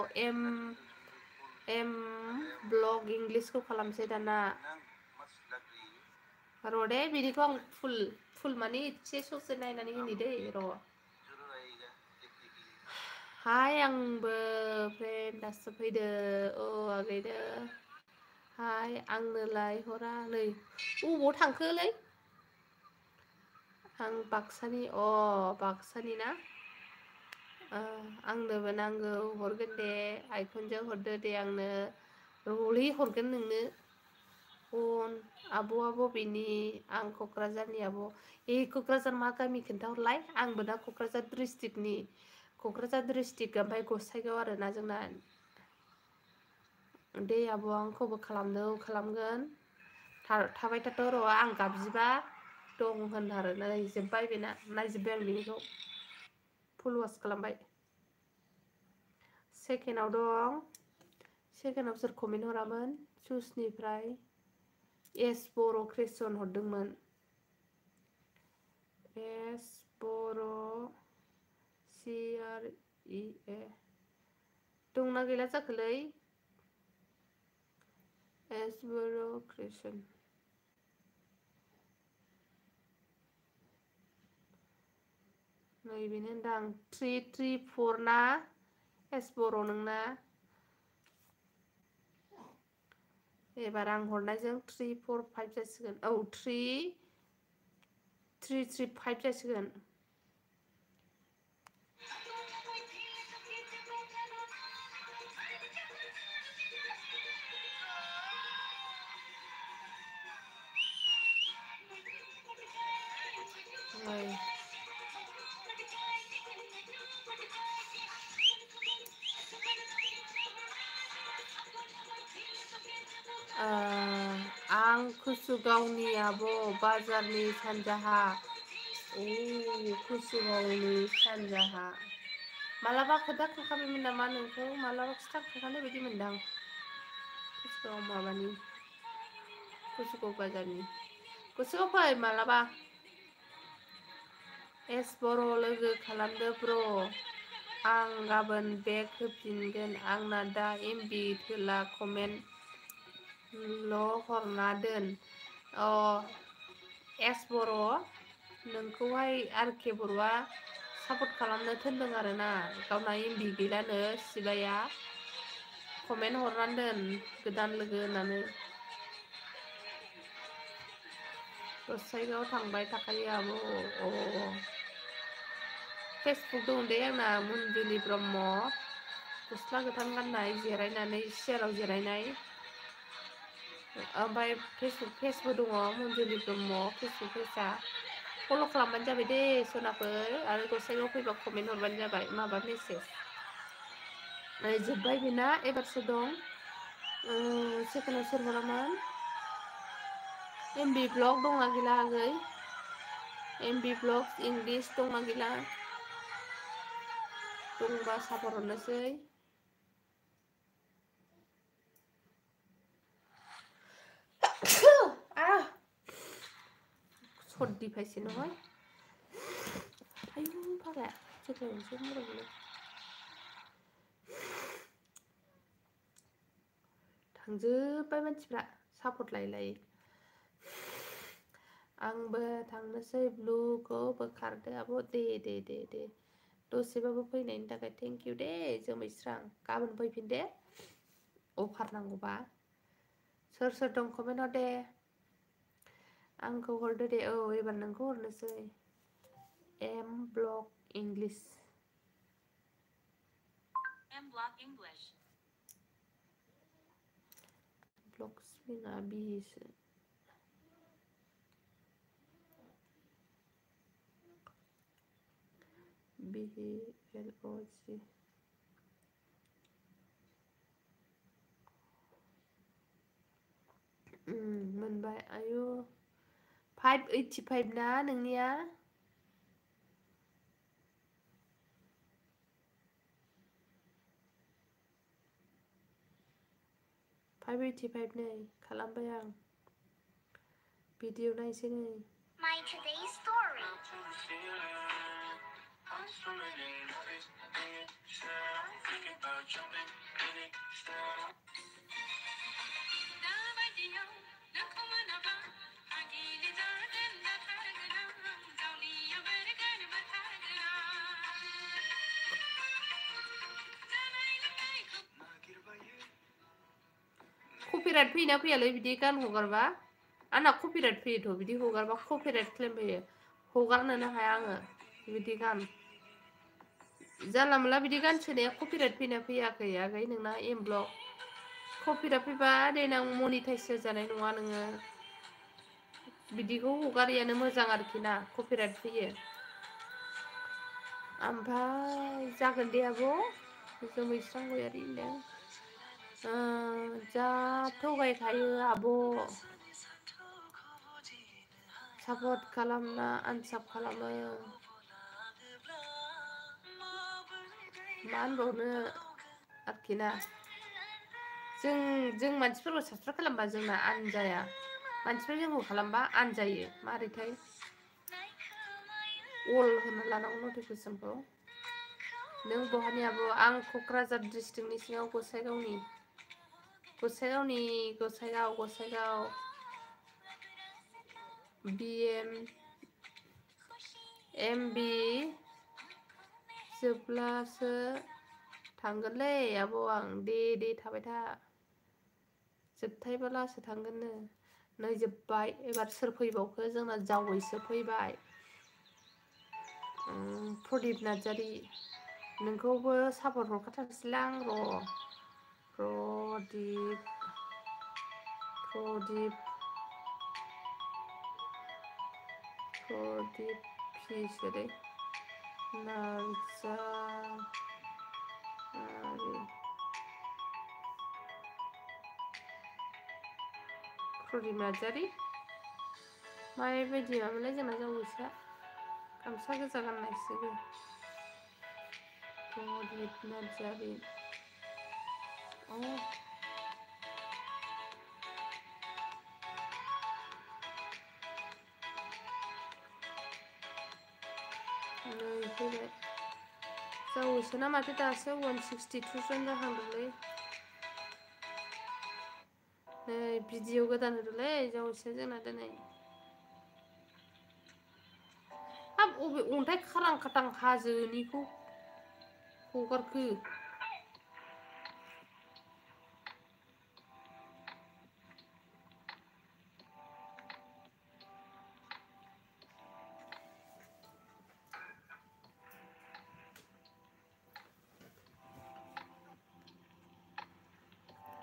एम ब्लग इंलिसखौ खालामसै दाना र' दे बिदिखौ आं फुल माने एसे ससे नायनानै होनि दै र' हाय आंबो फ्रेन्ड दासो फैदो आगैनो हाय आंनोलाय हरा नै बबाव थांखोलै आं बाक्सानि ना आंनोबो नांगौ हरगोन दे आइफनजों हरदो दे आंनो रलै हरगोन नोंनो आब'आ बबेनि आं क'क्राझारनि आब' क'क्राझार मा गामि खोन्थाहरलाय आंबो दा क'क्राझार डिस्ट्रिक्टनि ओमफ्राय गसाइगाव आरोना जोंना दे आब' आंखौबो खालामगोन थाबाय थाथ' र' आं गाबज्रिबा दं होन आरो नायजोब्बाय बेना नायजोब्बाय आं बेनिखौ फुल वास खालामबाय सेकेन्डआव सोर कमेन्ट हरामोन सुसनिफ्राय एस बर' क्रिसन हरदोंमोन एस बर' CREA दंना गैला जाखोलै एस बर' क्रिसन नैबेनो होनदां 334 ना एस बर' नोंना एबार आं हरनायजों 345 जासिगोन औ 335 जासिगोन आं कुसुगावनि आब' बाजारनि सानजाहा कुसुगावनि सानजाहा मालाबा खोन्थाखांखाबायमोन नामा नोंखौ मालाबा खिथाखांखानाय बायदि मोनदां कुसुगाव माबानि कुसुगाव बाजारनि कुसुगाव फै मालाबा एस बर' लोगो खालामदो ब्र' आं गाबोन बेग होफिनगोन आंना दा MB थोला कमेन्टल' हरना दोन एस बर' नोंखौहाय आरके बर'आ सापर्ट खालामनो थिनदों आरोना गावना MB गैलानो सिबाया कमेन्ट हरनानै दोन गोदान लोगो होननानै गसाइगाव थांबाय थाखायो आब' फेसबुक दं दे आंना मन्जुलि ब्रह्म गस्ला गोथां गाननाय जिरायनानै सियाराव जिरायनाय ओमफ्राय फेसबुक दङ मन्जुलि ब्रह्म फेसबुक पेजआ फल' खालामबानो जाबाय दे सनाफोर आरो गसाइगाव फैबा कमेन्ट हरबानो जाबाय माबा मेसेज जोब्बाय बेना एबारसो दं सेकेन्डआव सोर हरामोन MB ब्लग दंना गैला आगै MB ब्लग इंलिश दंना गैला दंबा सापर हरनोसै सर्दी फायसे নহয় आयु फाग्ला जोख्लायनोसै मबाइलखौनो थांजोब्बाय मानसिफ्रा सापर्ट लायै आंबो थांनोसै ब्लुखौ बोखारदो आब' दे दसेबाबो फैनायनि थाखाय थेंक इउ दे जोमैस्रां गाबोन फैफिन दे अफार नांगौबा सोर दं कमेन्ट हर दे आंखौ हरदो दे एबार नोंखौ हरनोसै M ब्लग इंलिश ब्लग स्पिना बिसो BLOG मोनबाय आयु 585 ना नोंनिया 585 नै खालामबाय आं भिडिअ नायसै नै My today's story कपिराइट फैयोना फैयालै बिदि गान हगारबा आंना कपिराइट फैयोथ' बिदि हगारबा कपिराइट क्लेम फैयो हगारनोनो हाया आङो बिदि गान जानला मोनला बिदि गान सोनाया कपिराइट फैना फैयाखै आगै नोंना एम ब्लग कपिराइट फैबा देनां मनिटाइज जानाय नङा नोङो बिदिखौ हगारियानो मोजां आरोखि ना कपिराइट फैयो ओमफ्राय जागोन दे आब' जोमैस्रां गयारि होनदों जा थगायखायो आब' सापर्ट खालामना आनसाब खालामो मा होनबावनो आरोखि ना जों मानसिफोरखौ साबसक्राइब खालामबा जोंना आन जाया मानसिफ्रा जोंखौ खालामबा आनजायो मारैथाय अल होना लानांगौ नटिफिकेसनखौ नों बहानि आब' आं क'क्राझार डिस्ट्रिक्टनि सिङाव गसाइगाव एम बि जोबब्लासो थांगोनलै आब' आं दे थाबाय था जोबथायब्लासो थांगोननो नै जोब्बाय एबार सोर फैबावखो जोंना जावैसो फैबाय प्रदिप नार्जारि नोंखौबो सापर्ट हरखाथारसैलां र' प्रदिप फिसोलै नार्जारि प्रदिप नार्जारि माबायदि मामोनलाय जोंना जावैसोआ गामसा गोजा गाननायसोबो प्रदिप नार्जारि नै फैबाय जावैसोना माथो दासो 162 जन जाहांदोंलै नै भिडिअ गोदान होदोंलै जावैसोआ जोंना दिनै हाब अबे अन्थाइ खारां खाथां हाजोनिखौ हगारखो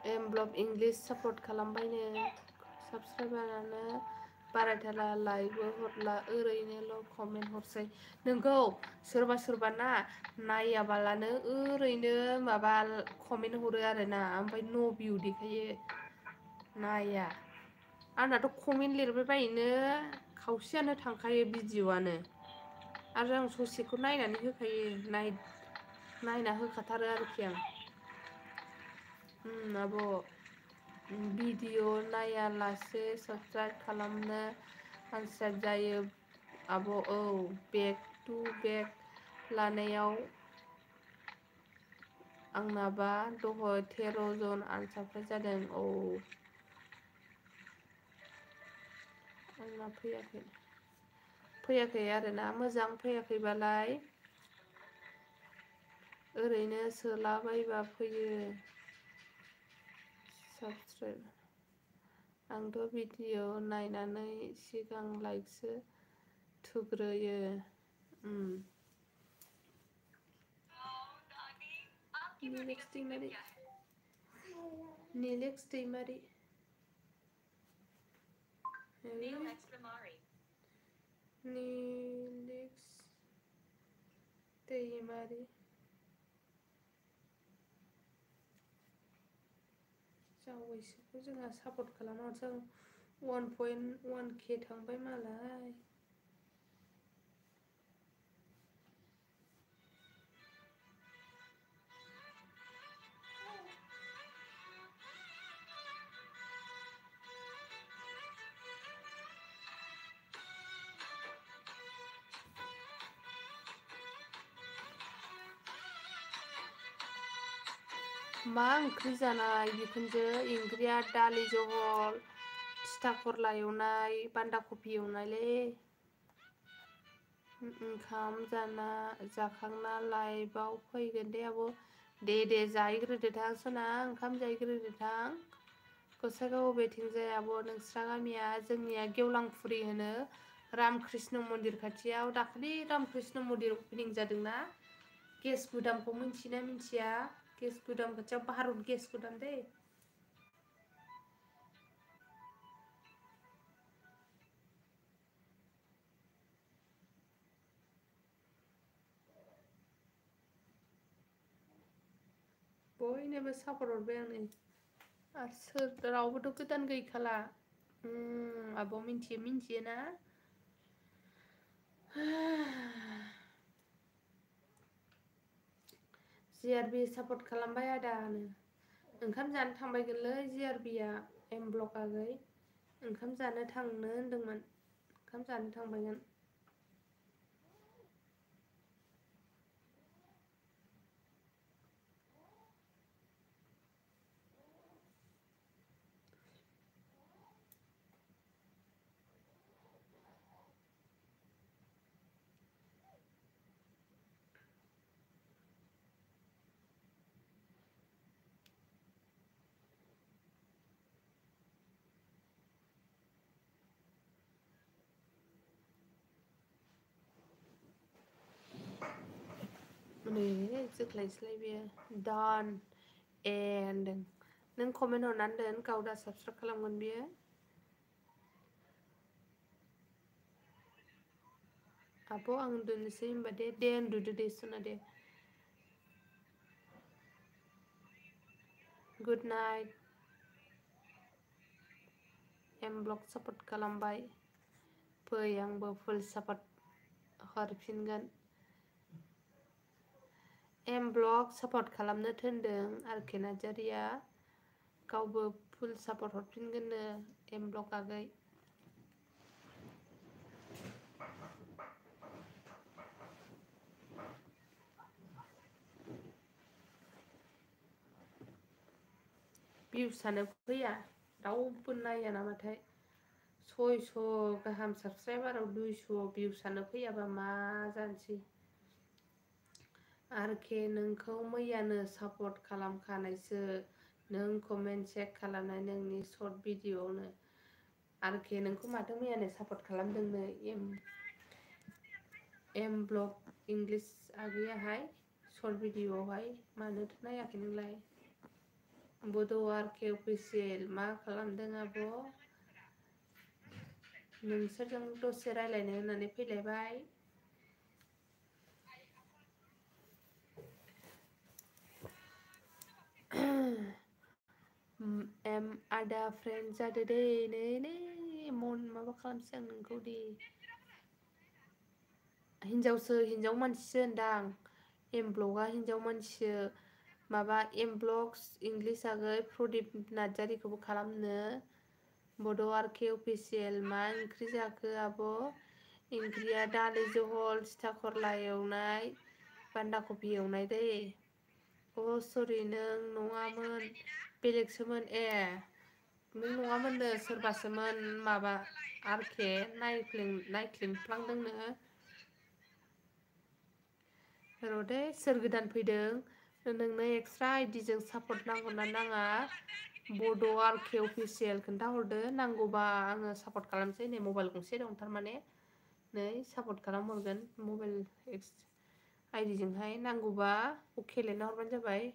एमब्लक इंलिश सापर्ट खालामबायनो साबसक्राइबारानो बारायथारला लाइकबो हरला ओरैनोल' कमेन्ट हरसै नोंगौ सोरबा ना नायाबालानो ओरैनो माबा कमेन्ट हरो आरोना ओमफ्राय न' भिउ देखायो नाया आंनाथ' कमेन्ट लिरबाय बायनो खावसेयानो थांखायो भिडिअ'आनो आरो आं ससेखौ नायनानै होखायो नायना होखाथारो आरोखि आं आब' भिडिअ नायालासे साबसक्राइब खालामनो आनसार्ट जायो आब' औ बेक टु बेक लानायाव आंनाबा दहाय 13 जन आनसार्ट जादों औ आंना फैयाखै आरोना मोजां फैयाखैबालाय ओरैनो सोलाबायबा फैयो साबसक्राइब आंथ' भिडिअ नायनानै सिगां लाइकसो थुग्रोयो निलेक्स दैमारि जावैसोखौ जोंहा सापर्ट खालामो जों 1.1K थांबाय मालाय मा ओंख्रि जानाय बिखुनजो ओंख्रिया दालि जहल थिथा करला एवनाय बान्दा कफि एवनायलै ओंखाम जाखांना लाइभआव फैगोन दे आब' दे जाहैग्रोदोथां सना ओंखाम जाहैग्रोदोथां गसाइगाव बबेथिंजाय आब' नोंस्रा गामिया जोंनिया गेवलांफुरि होनो रामकृष्ण मन्दिर खाथियाव दाखालि रामकृष्ण मन्दिर अपेनिं जादोंना गेस गुदामखौ मिन्थियोना मिन्थिया गेस गुदाम खाथियाव भारत गेस गुदाम दै बयनोबो सापर्ट हरबाय आं नै आरो सोर रावबोथ' गोदान गैखाला आब' मिन्थियोना जिआरबि सापर्ट खालामबाय आदानो ओंखाम जानो थांबायगोनलै जिआरबिया एम ब्लक आगै ओंखाम जानो थांनो होनदोंमोन ओंखाम जानो थांबायमोन नै जोख्लायसैलाय बेयो done and नों कमेन्ट हरनानै दोन गाव दा साबसक्राइब खालामगोन बियो आब' आं उन्दुनोसै होनबा दे उन्दुदो दे सना दे good night M blog support खालामबाय फै आंबो फुल सापर्ट हरफिनगोन एम ब्लग सापर्ट खालामनो थिनदों आरके नार्जारिया गावबो फुल सापर्ट हरफिनगोननो एम ब्लग आगै भिउसानो फैया रावबो नाया नामाथाय 600 गाहाम साबसक्राइबाराव 200 भिउसानो फैयाबा मा जानोसै आरके नोंखौ मैयानो सापर्ट खालामखानायसो नों कमेन्ट चेक खालामनाय नोंनि सर्ट भिडिअ'आवनो आरके नोंखौ माथो मैयानो सापर्ट खालामदोंनो एम ब्लग इंलिश आगैयाहाय सर्ट भिडिअ'आवहाय मानोथो नायाखै नोंलाय बड' आरके अफिसियेल मा खालामदों आब' नोंसोरजों दसे रायलायनो होननानै फैलायबाय एम आदा फ्रेन्ड जादो दे नै मन माबा खालामसै आं नोंखौ दे हिनजाव मानसिसो होनदां एम ब्लगआ हिनजाव मानसिसो माबा एम ब्लग्स इंलिस आगै प्रदिप नार्जारिखौबो खालामनो बड' आरके अफिसियेल मा ओंख्रि जाखो आब' ओंख्रिया दालि जहल थिथा खरला एवनाय बान्दा कफि एवनाय दै अ सरि नों नङामोन बेलेगसोमोन नों नङामोननो सोरबासोमोन माबा आरके नायख्लेंफ्लांदोंनो र'दै सोर गोदान फैदों नोंनो एक्सट्रा आइडिजों सापर्ट नांगौना नाङा बड' आरके अफिसियेल खोन्थाहरदो नांगौबा आङो सापर्ट खालामसै नै मबाइल गंसे दं थारमाने नै सापर्ट खालामहरगोन मबाइल आइडिजोंहाय नांगौबा अके लिरना हरबानो जाबाय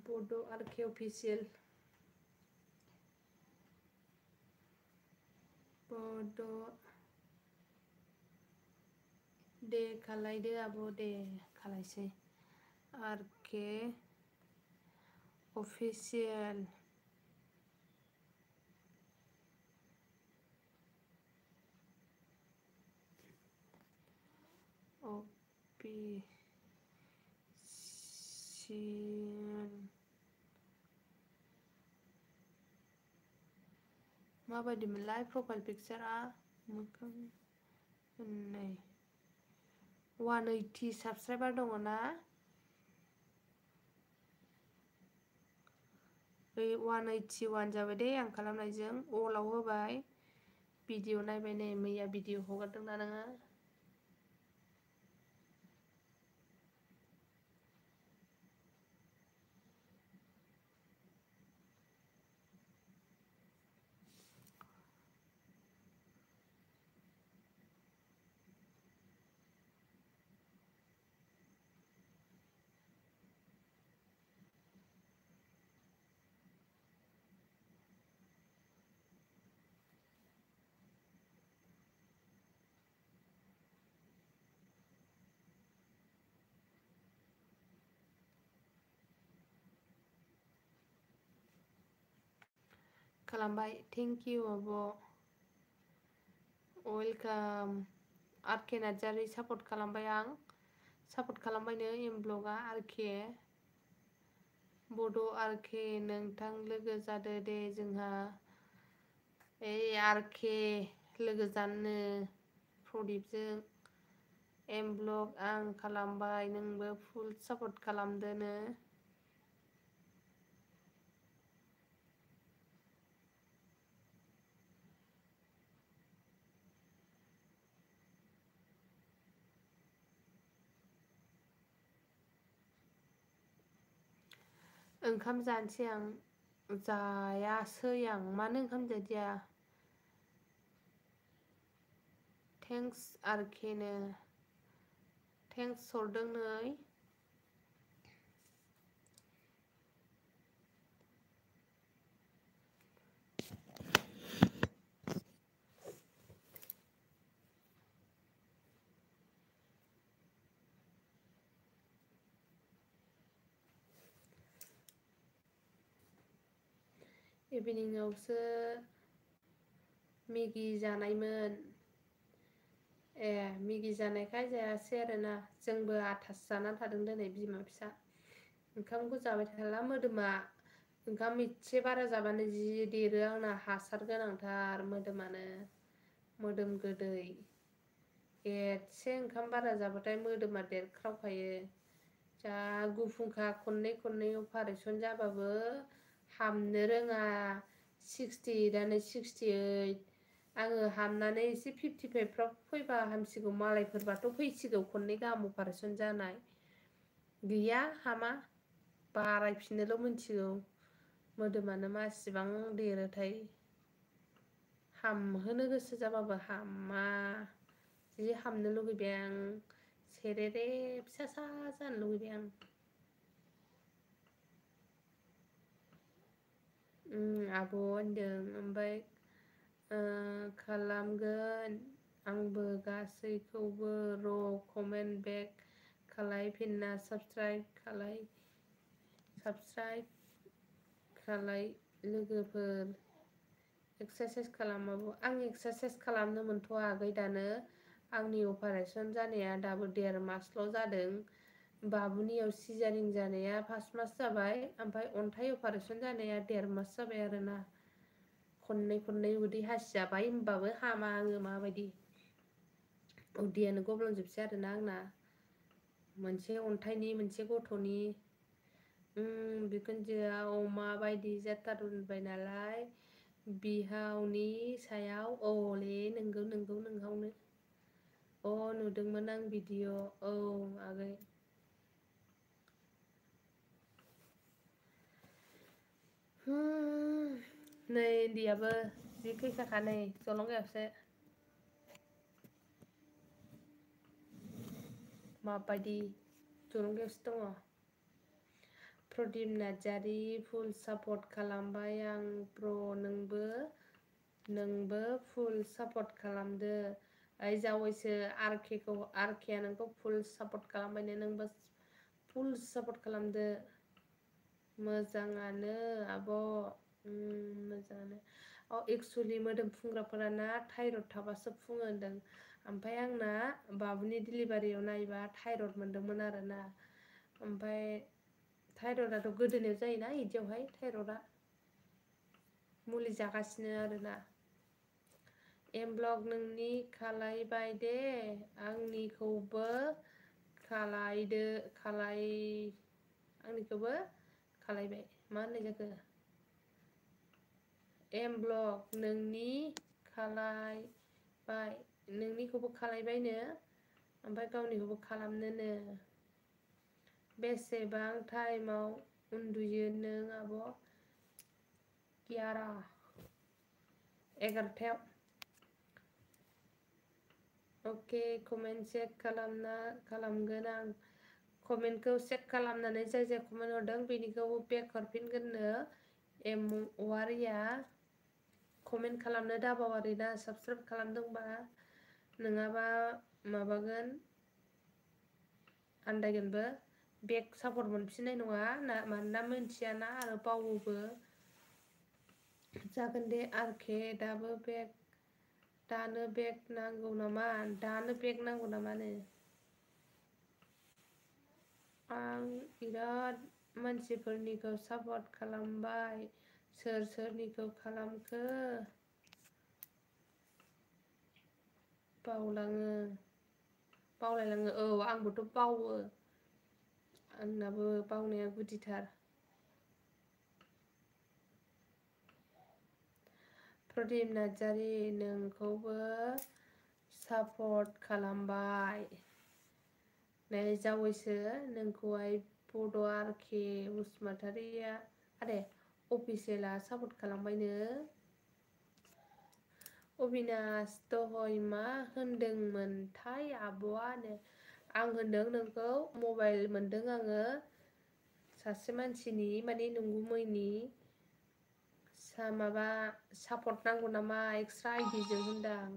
बड' आरके अफिसियेल बड' दे खालायदो आब' दे खालायसै आरके अफिसियेल अफिसियेल माबायदिमोनलाय प्रफाइल पिकचारा मोखां नै 180 साबसक्राइबार दङ ना 181 जाबाय दे आं खालामनायजों अलाव होबाय भिडिअ नायबाय नै मैया भिडिअ हगारदोंना नोङो खालामबाय थेंक इउ आब' वेलकाम आरके नार्जारि सापर्ट खालामबाय आं सापर्ट खालामबायनो एम ब्लगआ आरके बड' आरके नोंथां लोगो जादो दे जोंहा ओइ आरके लोगो जानो प्रदीपजों एम ब्लग आं खालामबाय नोंबो फुल सापर्ट खालामदोनो ओंखाम जानोसै आं जायासै आं मानो ओंखाम जादिया थेंक्स आरकेनो थेंक्स हरदों नै इभिनिंआवसो मेगि जानायमोन ए मेगि जानायखाय जायासै आरोना जोंबो आथासो जानानै थादों दिनै बिमा फिसा ओंखामखौ जाबाय थाला मोदोमा ओंखाम एसे बारा जाबानो जि देरो आंना हासार गोनांथार मोदोमानो मोदोम गोदै एसे ओंखाम बारा जाबाथाय मोदोमा देरख्रावखायो जा गुफुंखा खननै खननै अपारेसन जाबाबो हामनो रोङा 68 68 आङो हामनानै एसे 55फ्राव फैबा हामसिगौ मालायफोरबाथ' फैसिगौ खननै गाहाम अपारेसन जानाय गैया हामा बारायफिननोल' मोनथिगौ मोदोमानो मासिबां देरोथाय हामहोनो गोसो जाबाबो हामा जि हामनो लुगैबाय आं सेरेरे फिसा सा जानो लुगैबाय आं आब' होनदों ओमफ्राय खालामगोन आंबो गासैखौबो र' कमेन्ट बेक खालायफिनना साबस्क्राइब खालाय लोगोफोर एक्सारसाइस खालामाबो आं एक्सारसाइस खालामनो मोनथ'वाखै दानो आंनि अपारेसन जानाया दाबो 1.5 मासल' जादों बाबुनियाव सिजारिं जानाया 5 मास जाबाय ओमफ्राय अन्थाइ अपारेसन जानाया 1.5 मास जाबाय आरोना खननै खननै उदै हासिजाबाय होमबाबो हामा आङो माबायदि उदैयानो गब्लंजोबसै आरोना आंना मोनसे अन्थाइनि मोनसे गथ'नि बिखुनजोआ अमा बायदि जाथारबाय नालाय बिहावनि सायाव अले नोंगौ नोंहावनो नुदोंमोन आं भिडिअ औ आगै नै उन्दैयाबो जि खैखाखा नै जलंगायावसो माबायदि जलंगायावसो दङ प्रदीप नार्जारि फुल सापर्ट खालामबाय आं ब्र नोंबो फुल सापर्ट खालामदो ओइ जावैसो आरकेया नोंखौ फुल सापर्ट खालामबायनो नोंबो फुल सापर्ट खालामदो मोजाङानो आब' मोजाङानो एक्सुवेलि मोदोम फुंग्राफोराना थायरड थाबासो फुङो होनदों ओमफ्राय आंना बाबुनि डिलिभारियाव नायबा थायरड मोनदोंमोन आरोना ओमफ्राय थायरडआथ' गोदोनायाव जायोना बिदियावहाय थायरडआ मुलि जागासिनो आरोना एम ब्लग नोंनि खालायबाय दे आंनिखौबो आंनिखौबो खालायबाय मा होननाय जाखो एम ब्लग नोंनि खालायबाय नोंनिखौबो खालायबायनो ओमफ्राय गावनिखौबो खालामनोनो बेसेबां टाइमाव उन्दुयो नों आब' 11:00 अके कमेन्ट चेक खालामगोन आं कमेन्टखौ चेक खालामनानै जाय कमेन्ट हरदों बेनिखौ बेक हरफिनगोननो एम वारिया कमेन्ट खालामनो दाबाव आरोना साबसक्राइब खालामदोंबा नङाबा माबागोन आन्दायगोनबो बेक सापर्ट मोनफिननाय नङा मानोना मोनथियाना आरो बावोबो जागोन दे आरके दानो बेग नांगौ नामानो आं बिराद मानसिफोरनिखौ सापर्ट खालामबाय सोर सोरनिखौ खालामखो बावलायलाङो औ आंबोथ' बावो आंनाबो बावनाया गुदिथार प्रदिप नार्जारि नोंखौबो सापर्ट खालामबाय नै जावैसो नोंखौहाय बड' आरके बसुमतारिया आरे अफिसियेला सापर्ट खालामबायनो अबिनास दहय मा होनदोंमोनथाय आब'आनो आं होनदों नोंखौ मबाइल मोनदों आङो सासे मानसिनि माने नंगुमैनि माबा सापर्ट नांगौ नामा एक्सट्रा आइडिजों होनदां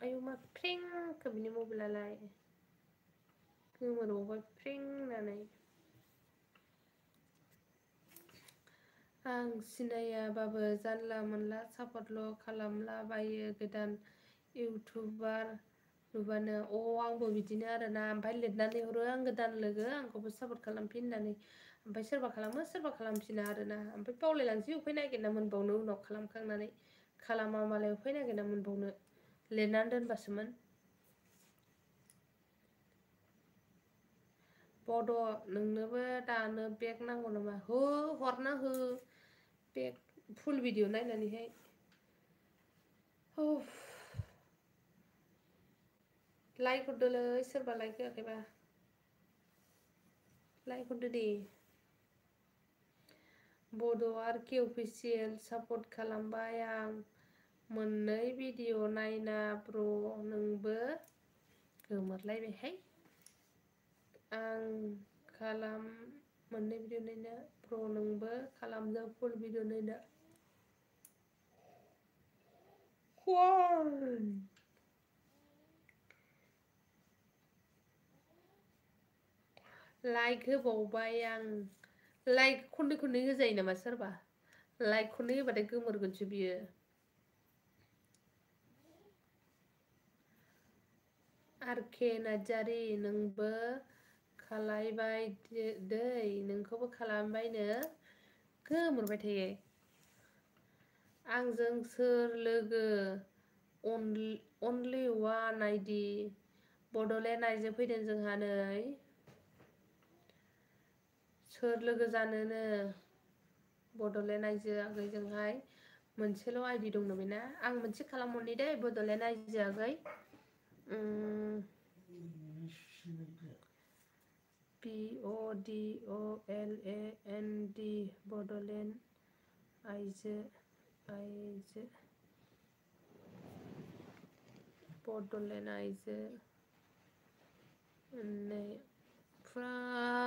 आयौ मा फ्रेंखो बिनि मबाइलालाय गोमोरबावबाय फ्रें होननानै आं सिनायाबाबो जानला मोनला सापर्टल' खालामलाबायो गोदान इउटुबार नुबानो आंबो बिदिनो आरोना ओमफ्राय लिरनानै हरो आं गोदान लोगो आंखौबो सापर्ट खालामफिन होननानै ओमफ्राय सोरबा खालामो सोरबा खालामफिना आरोना ओमफ्राय बावलायलांसै अफाय नागिरना मोनबावनो उनाव खालामखांनानै खालामा मालाय अफाय नागिरना मोनबावनो लिरनानै दोनबासोमोन बड' नोंनोबो दानो बेग नांगौ नामा हरना हो बेग फुल भिडिअ नायनानैहाय लाइक हरदोलै सोरबा लाइक होआखैबा लाइक हरदो दे बड' आरके अफिसियेल सापर्ट खालामबाय आं मोननै भिडिअ नायना ब्र नोंबो गोमोरलायबायहाय आं मोननै भिडिअ नायना ब्र नोंबो खालामदो फुल भिडिअ नायना लाइक होबावबाय आं लाइक खननै खननै होजायो नामा सोरबा लाइक खननै होबाथाय गोमोरगोनसो बियो आरके नार्जारि नोंबो खालायबाय दै नोंखौबो खालामबायनो गोमोरबाय थायो आंजों सोर लोगो अनलि वान आइडि बड'लेण्ड आइजो फैदों जोंहा नै सोर लोगो जानोनो बड'लेण्ड आइजो आगैजोंहाय मोनसेल' आइडि दंनो बेना आं मोनसे खालामहरनि दे बड'लेण्ड आइजो आगै BODOLAND बड'लेण्ड आइजो बड'लेण्ड आइजो नै फुरा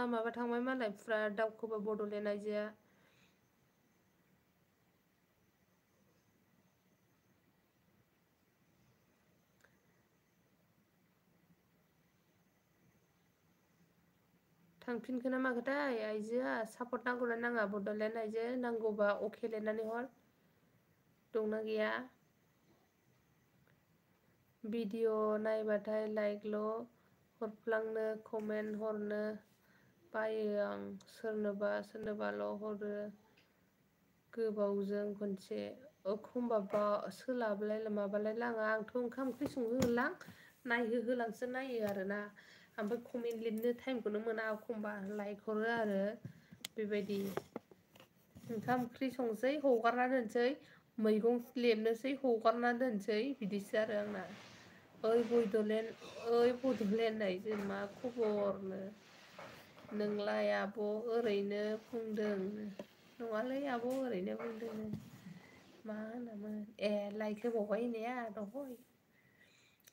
माबा थांबाय मालाय फुरा दावखोबाय बड'लेण्ड आइजोआ थांफिनखो ना माखोथाय आइजोआ सापर्ट नांगौना नाङा बड'लेण्ड आइजो नांगौबा अके लिरनानै हर दंना गैया भिडिअ नायबाथाय लाइकल' हरफ्लांनो कमेन्ट हरनो बायो आं सोरनोबाल' हरो गोबावजों खनसे एखमबा माबालाय लाङा आंथ' ओंखाम ओंख्रि संहोहोलां नायहोहोलांसो नायो आरोना ओमफ्राय कमेन्ट लिरनो टाइमखौनो मोना एखमबा लाइक हरो आरो बेबायदि ओंखाम ओंख्रि संसै हगारना दोनसै मैगं लेबनोसै हगारना दोनसै बिदिसो आरो आंना ओइ बड'लेण्ड आइजो मा खबरनो नोंलाय आब' ओरैनो बुंदों नङालै आब' ओरैनो बुंदों मा होनामोन लाइक होबावबाय होननाया दहय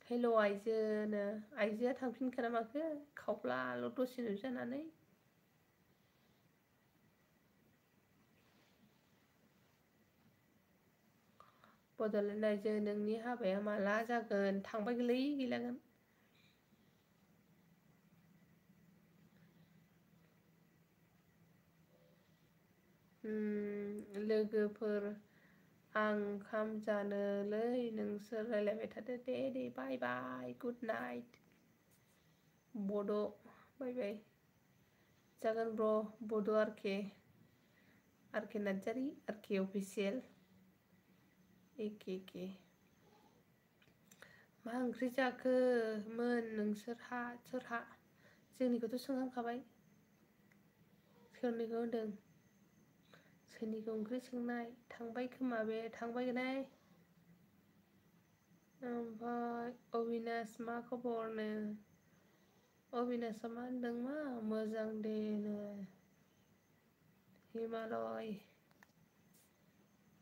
हेल' आइजोनो आइजोआ थांफिनखो ना माखो खावब्लाल' दसे नुजानानै बड'लेण्ड आइजो नोंनि हाबाया माला जागोन थांबाय गोलै गैलागोन लोगोफोर आं ओंखाम जानोलै नोंसोर रायलायबाय थादो दे बाय बाय गुड नाइट बड' बाय बाय जागोन ब्र बड' आरके नार्जारि आरके अफिसियेल एके मा ओंख्रि जाखोमोन नोंसोरहा सोरहा जोंनिखौथ' सोंहांखाबाय सोरनिखौ होनदों सोरनिखौ ओंख्रि सोंनाय थांबाय खोमा बे थांबायनाय ओमफ्राय अबिनाश मा खबरनो अबिनाशआ मा होनदों मा मोजां देनो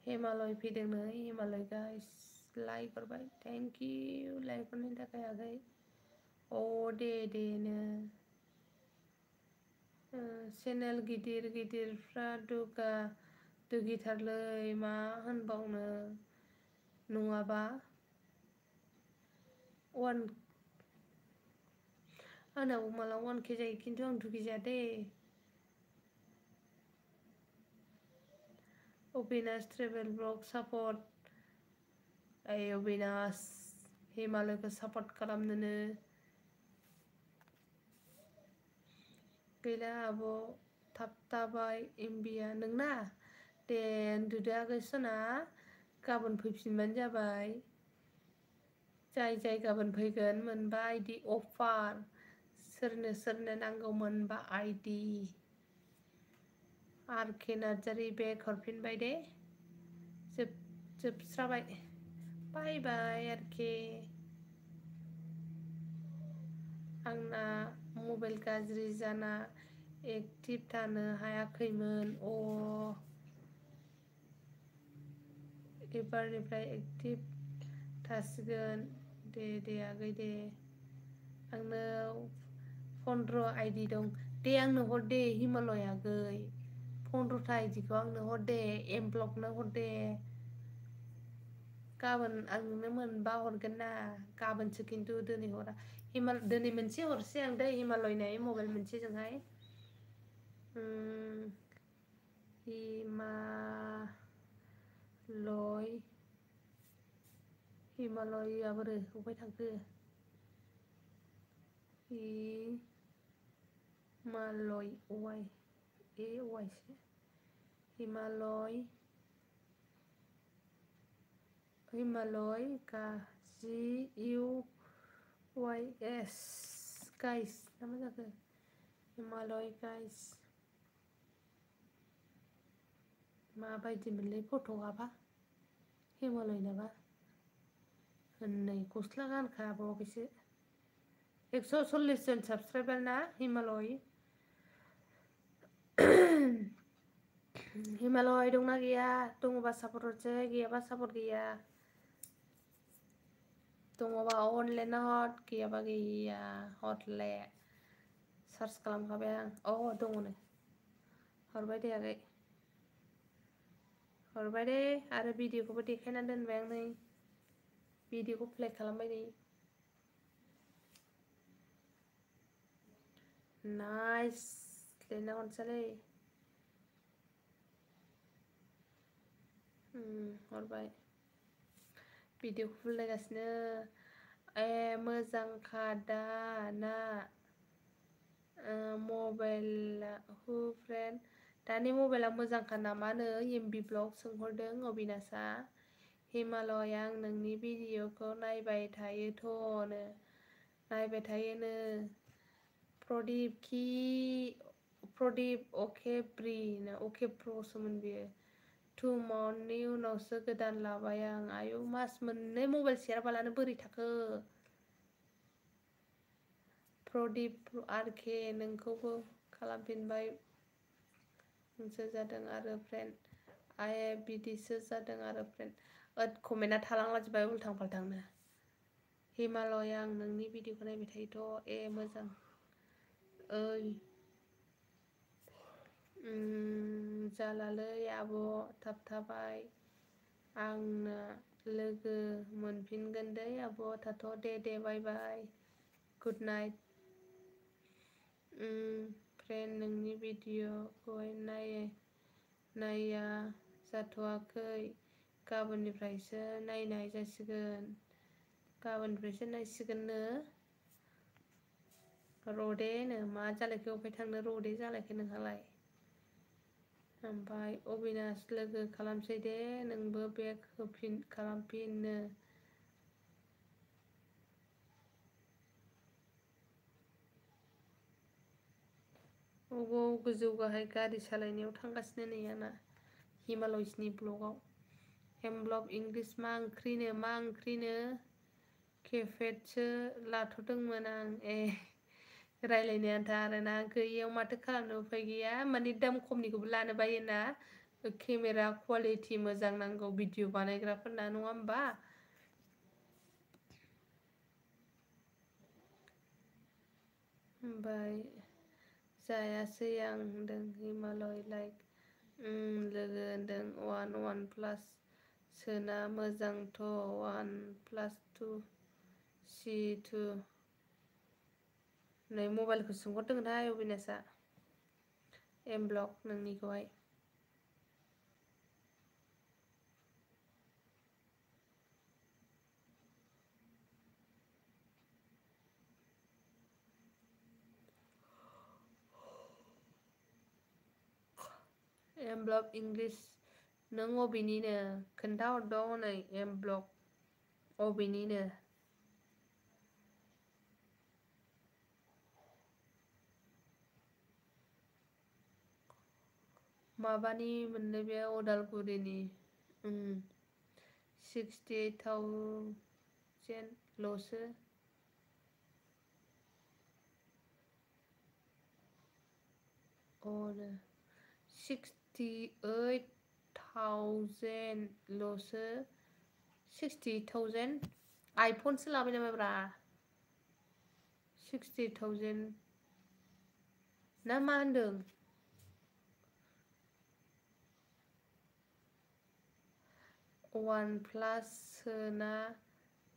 हिमालय फैदोंनो हिमालय गाइस लाइक हरबाय थेंक इउ लाइक हरनायनि थाखाय आगै देनो चेनेल गिदिरफ्रा दुगिथारलै मा होनबावनो नङाबा आंनाबो माला 1K जायो खिन्थु आं दुगि जाया दे Abinash travel blog support Abinash हिमालयखौ सापर्ट खालामनोनो गैला आब' थाबथाबाय एमबिया नोंना दे उन्दुदो आगै सना गाबोन फैफिनबानो जाबाय जाय गाबोन फैगोन मोनबा आइडि अफार सोरनो नांगौ मोनबा आइडि आरके नार्जारि बेग हरफिनबाय दे जोबस्राबाय बाय बाय आरके आंना मबाइल गाज्रि जाना एक्टिभ थानो हायाखैमोन एबारनिफ्राय एक्टिभ थासिगोन दे आगै दे आंनो 15 आइडि दं दे आंनो हर दे हिमालय आगै 15था आइडिखौ आंनो हर दे एमब्लकनो हर दे गाबोन आं नोंनो मोनबा हरगोन ना गाबोनसो खिन्थु दिनै हरा दिनै मोनसे हरसै आं दै हिमालयनाय मबाइल मोनसेजोंहाय हिमालयआ बोरो अबाय थांखो हिमालय वाइसो हिमालय GUYS गाइस ना मा जाखो हिमालय गाइस माबायदि मोनलै फट'आबा हिमालय नाबा हनै गस्ला गानखाबावाखैसो 140 जन साबसक्राइबार ना हिमालय हिमालय दंना गैया दङबा सापर्ट हरसै गैयाबा सापर्ट गैया दङबा अनलाइन हर गैयाबा गैया हरले सार्च खालामखाबाय आं दङ नै हरबाय दे आगै हरबाय दे आरो भिडिअखौबो देखायना दोनबाय आं नै भिडिअखौ प्ले खालामबाय नै नाइस लिरना हरसैलै हरबाय भिडिअखौ फुनलायगासिनो मोजांखा दा ना मबाइला फ्रेन्ड दानि मबाइला मोजांखा नामानो एमबि ब्लग सोंहरदों अबिनाशा हिमालय आं नोंनि भिडिअखौ नायबाय थायोनो प्रदीप अके ब्र'सोमोन बियो 2 मान्थनि उनावसो गोदान लाबाय आं आयौ मास मोननै मबाइल सेयारबालानो बोरै थाखो प्रदीप आरके नोंखौबो खालामफिनबाय नोंसो जादों आरो फ्रेन्ड बिदिसो जादों आरो फ्रेन्ड कमेन्टआ थालांलाजोब्बाय उल्थां फाल्थांनो हिमालय आं नोंनि भिडिअखौ नायबाय थायोथ' मोजां जालालै आब' थाबथाबाय आंना लोगो मोनफिनगोन दै आब' थाथ' दे बाय बाय गुड नाइट फ्रेन्ड नोंनि भिडिअखौहाय नाया जाथ'वाखै गाबोननिफ्रायसो नायनाय जासिगोन गाबोननिफ्रायसो नायसिगोननो र'देनो मा जालायखो अफाय थांनो र'दे जालायखो नोंहालाय ओमफ्राय अबिनास लोगो खालामसै दे नोंबो बेक खालामफिननो गोजौ गाहाय गारि सालायनायाव थांगासिनो नै आंना हिमालयसनि ब्लगाव ब्लग इंलिस मा ओंख्रिनो केफेटसो लाथ'दोंमोन आं रायलायनो आन्था आरोना गैयियाव माथो खालामनो उफाय गैया माने दाम खमनिखौबो लानो बायोना केमेरा कुवालिटि मोजां नांगौ भिडिअ बानायग्राफोरना नङा होमबा ओमफ्राय जायासै आं होनदों हिमालय लाइक लोगो होनदों 1+ सोना मोजांथ' 1+2 C2 नै मबाइलखौ सोंहरदोंहाय अबिनाशआ ब्लग नोंनिखौहाय ब्लग इंलिस नों अबेनिनो खोन्थाहरद' हनै ब्लग अबेनिनो माबानि मोनलै बे अदालगुरिनि 68,000 ल'सो अनो 68,000 ल'सो 68,000 आइफनसो लाबाय नामाब्रा 68,000 ना मा होनदों 1+ सोना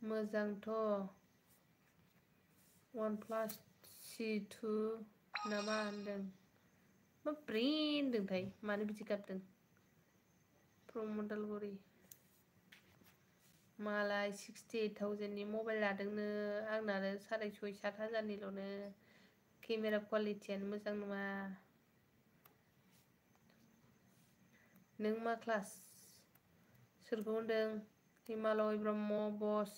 मोजांथ' 1+ C2 ना मा होनदों मा ब्रेन होनदोंथाय मानो बिदि गाबदों फ्रम अदालगुरि मालाय 68,000नि मबाइल लादोंनो आंनानो 6,500-7,000निल'नो केमेरा कुवालिटियानो मोजां नङा नों मा क्लास सोरखौ होनदों हिमालय ब्रह्म बस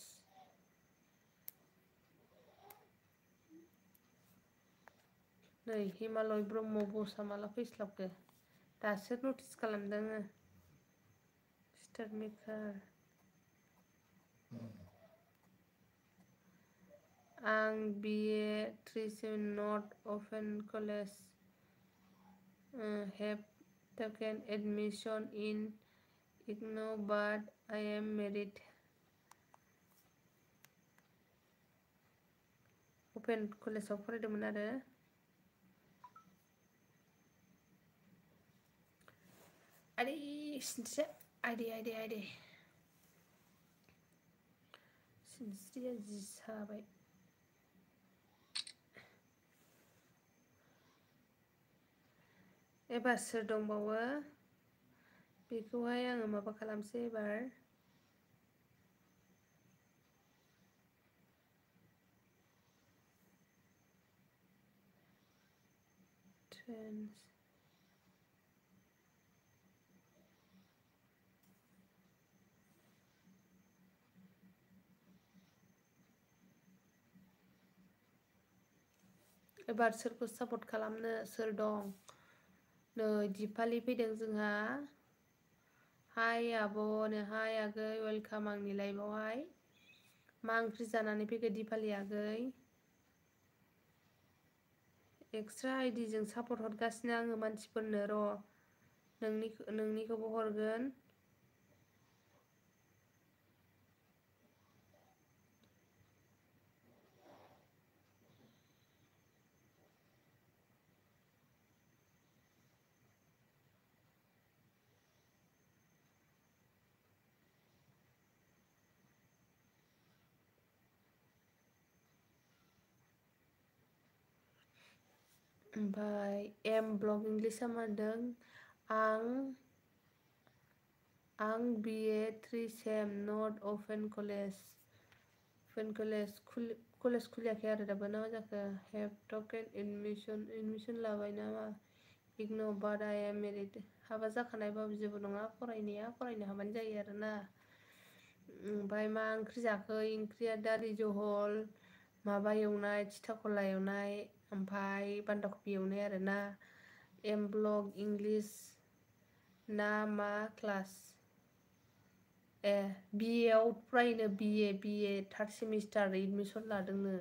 नै हिमालय ब्रह्म बसआ माला फैस्लाबखो दासो नटिस खालामदों स्टार्ट मेकार आं BA 3 not open college have taken admission in IGNOU but I am married open कलेजाव फरायदोंमोन आरो आदै सिनस्रिया आइदे सिनस्रिया जि साबाय एबार सोर दंबावो बेखौहाय आङो माबा खालामसै एबार ट्रेन्स एबार सोरखौ सापर्ट खालामनो सोर दं नै दिपालि फैदों जोंहा हाय आब'नो हाय आगै वेलकाम आंनि लाइभआवहाय मा ओंख्रि जानानै फैखो दिपालि आगै एक्सट्रा आइडिजों सापर्ट हरगासिनो आङो मानसिफोरनो र' नोंनिखौबो हरगोन ओमफ्राय ब्लग इंलिसआ मा होनदों आं BA 3 सेम नट अपेन कलेज Open कलेज खुलियाखै आरो दाबो ना मा जाखो have token admission लाबाय नामा ignore but I am married हाबा जाखानायबाबो जेबो नङा फरायनो हाबानो जायो आरोना ओमफ्राय मा ओंख्रि जाखो ओंख्रिया दालि जहल माबा एवनाय थिथा एवनाय ओमफ्राय बान्दा कफि एवनाय आरोना एम ब्लग इंलिश ना मा क्लास BA आव फरायनो BA थार्ड सेमिस्टार एडमिसन लादोंनो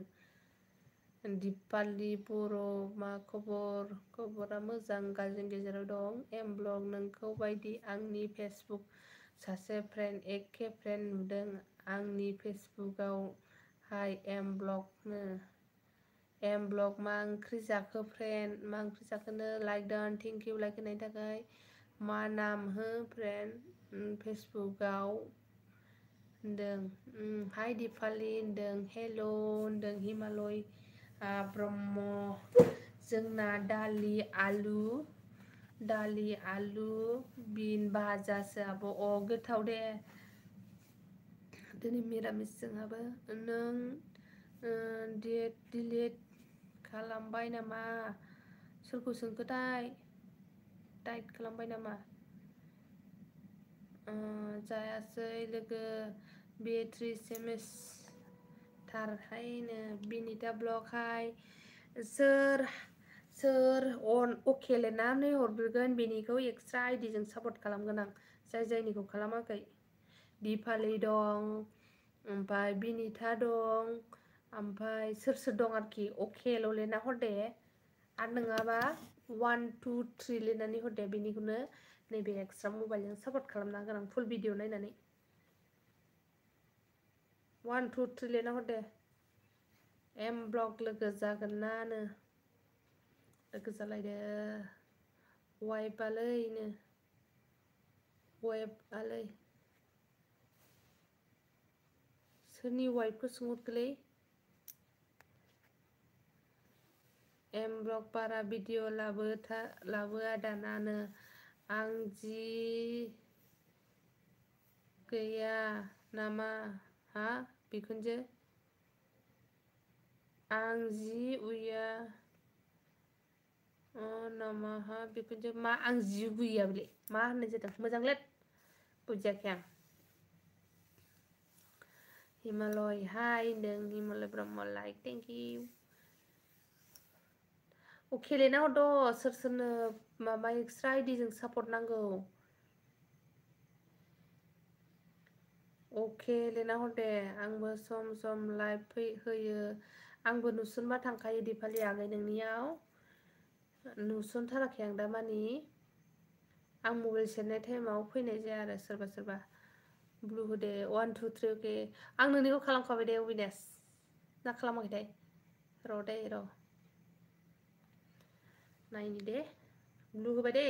दिपालि बर' मा खबरा मोजां गाज्रिनि गेजेराव दं एम ब्लग नोंखौ बायदि आंनि फेसबुक सासे फ्रेन्ड एखे फ्रेन्ड नुदों आंनि फेसबुकआव हाय एम ब्लग मा ओंख्रि जाखो फ्रेन्ड मा ओंख्रि जाखोनो like done thank you like होनायनि थाखाय मा नाम हो फ्रेन्ड फेसबुकआव होनदों हाय दिपालि होनदों हेल' होनदों हिमालय ब्रह्म जोंना दालि आलु बिन भाजासो आब' गोथाव दे दिनै मिरामिस जोंहाबो नों डिलिट खालामबाय नामा सोरखौ सोंखोथाय टाइट खालामबाय नामा जायासै लोगो बेट्रि सेमेस्टारहायनो बिनिता ब्लग हाय सोर अके लिरनानै हरग्रोगोन बेनिखौ एक्सट्रा आइडिजों सापर्ट खालामगोन आं जायनिखौ खालामाखै दिपालि दं ओमफ्राय बिनिता दं ओमफ्राय सोर दं आरोखि अकेल' लिरना हरदे आरो नङाबा 1 2 3 लिरनानै हरदे बेनिखौनो नैबे एक्सट्रा मबाइलजों सापर्ट खालामना होगोन आं फुल भिडिअ नायनानै 1 2 3 लिरना हरदे एम ब्लग लोगो जागोन नानो लोगो जालायदो वाइफआलै सोरनि वाइफखौ सोंहरखोलै एम ब्लग बारा भिडिअ लाबोआ दानानो आं जि गैया नामा हा बिखुनजो आं जि उया नामा हा बिखुनजो मा आं जि उया बेले मा होननाय जादों मोजां लेट बुजियाखै आं हिमालय हाय होनदों Himalaya Brahma like thank you okay लिरना हरद' सोरनो माबा एक्सट्रा आइडिजों सापर्ट नांगौ अके लिरना हरदे आंबो सम लाइभ होयो आंबो नुसनबा थांखायो दिपालि आगै नोंनियाव नुसनथाराखै आं दा मानि आं मबाइल सेरनाय टाइमाव फैनाय जाया आरो सोरबा ब्लु होदे 1 2 3 अके आं नोंनिखौ खालामखाबाय दे अबिनाश ना खालामाखैथाय र' नायनि दे ब्लु होबाय दे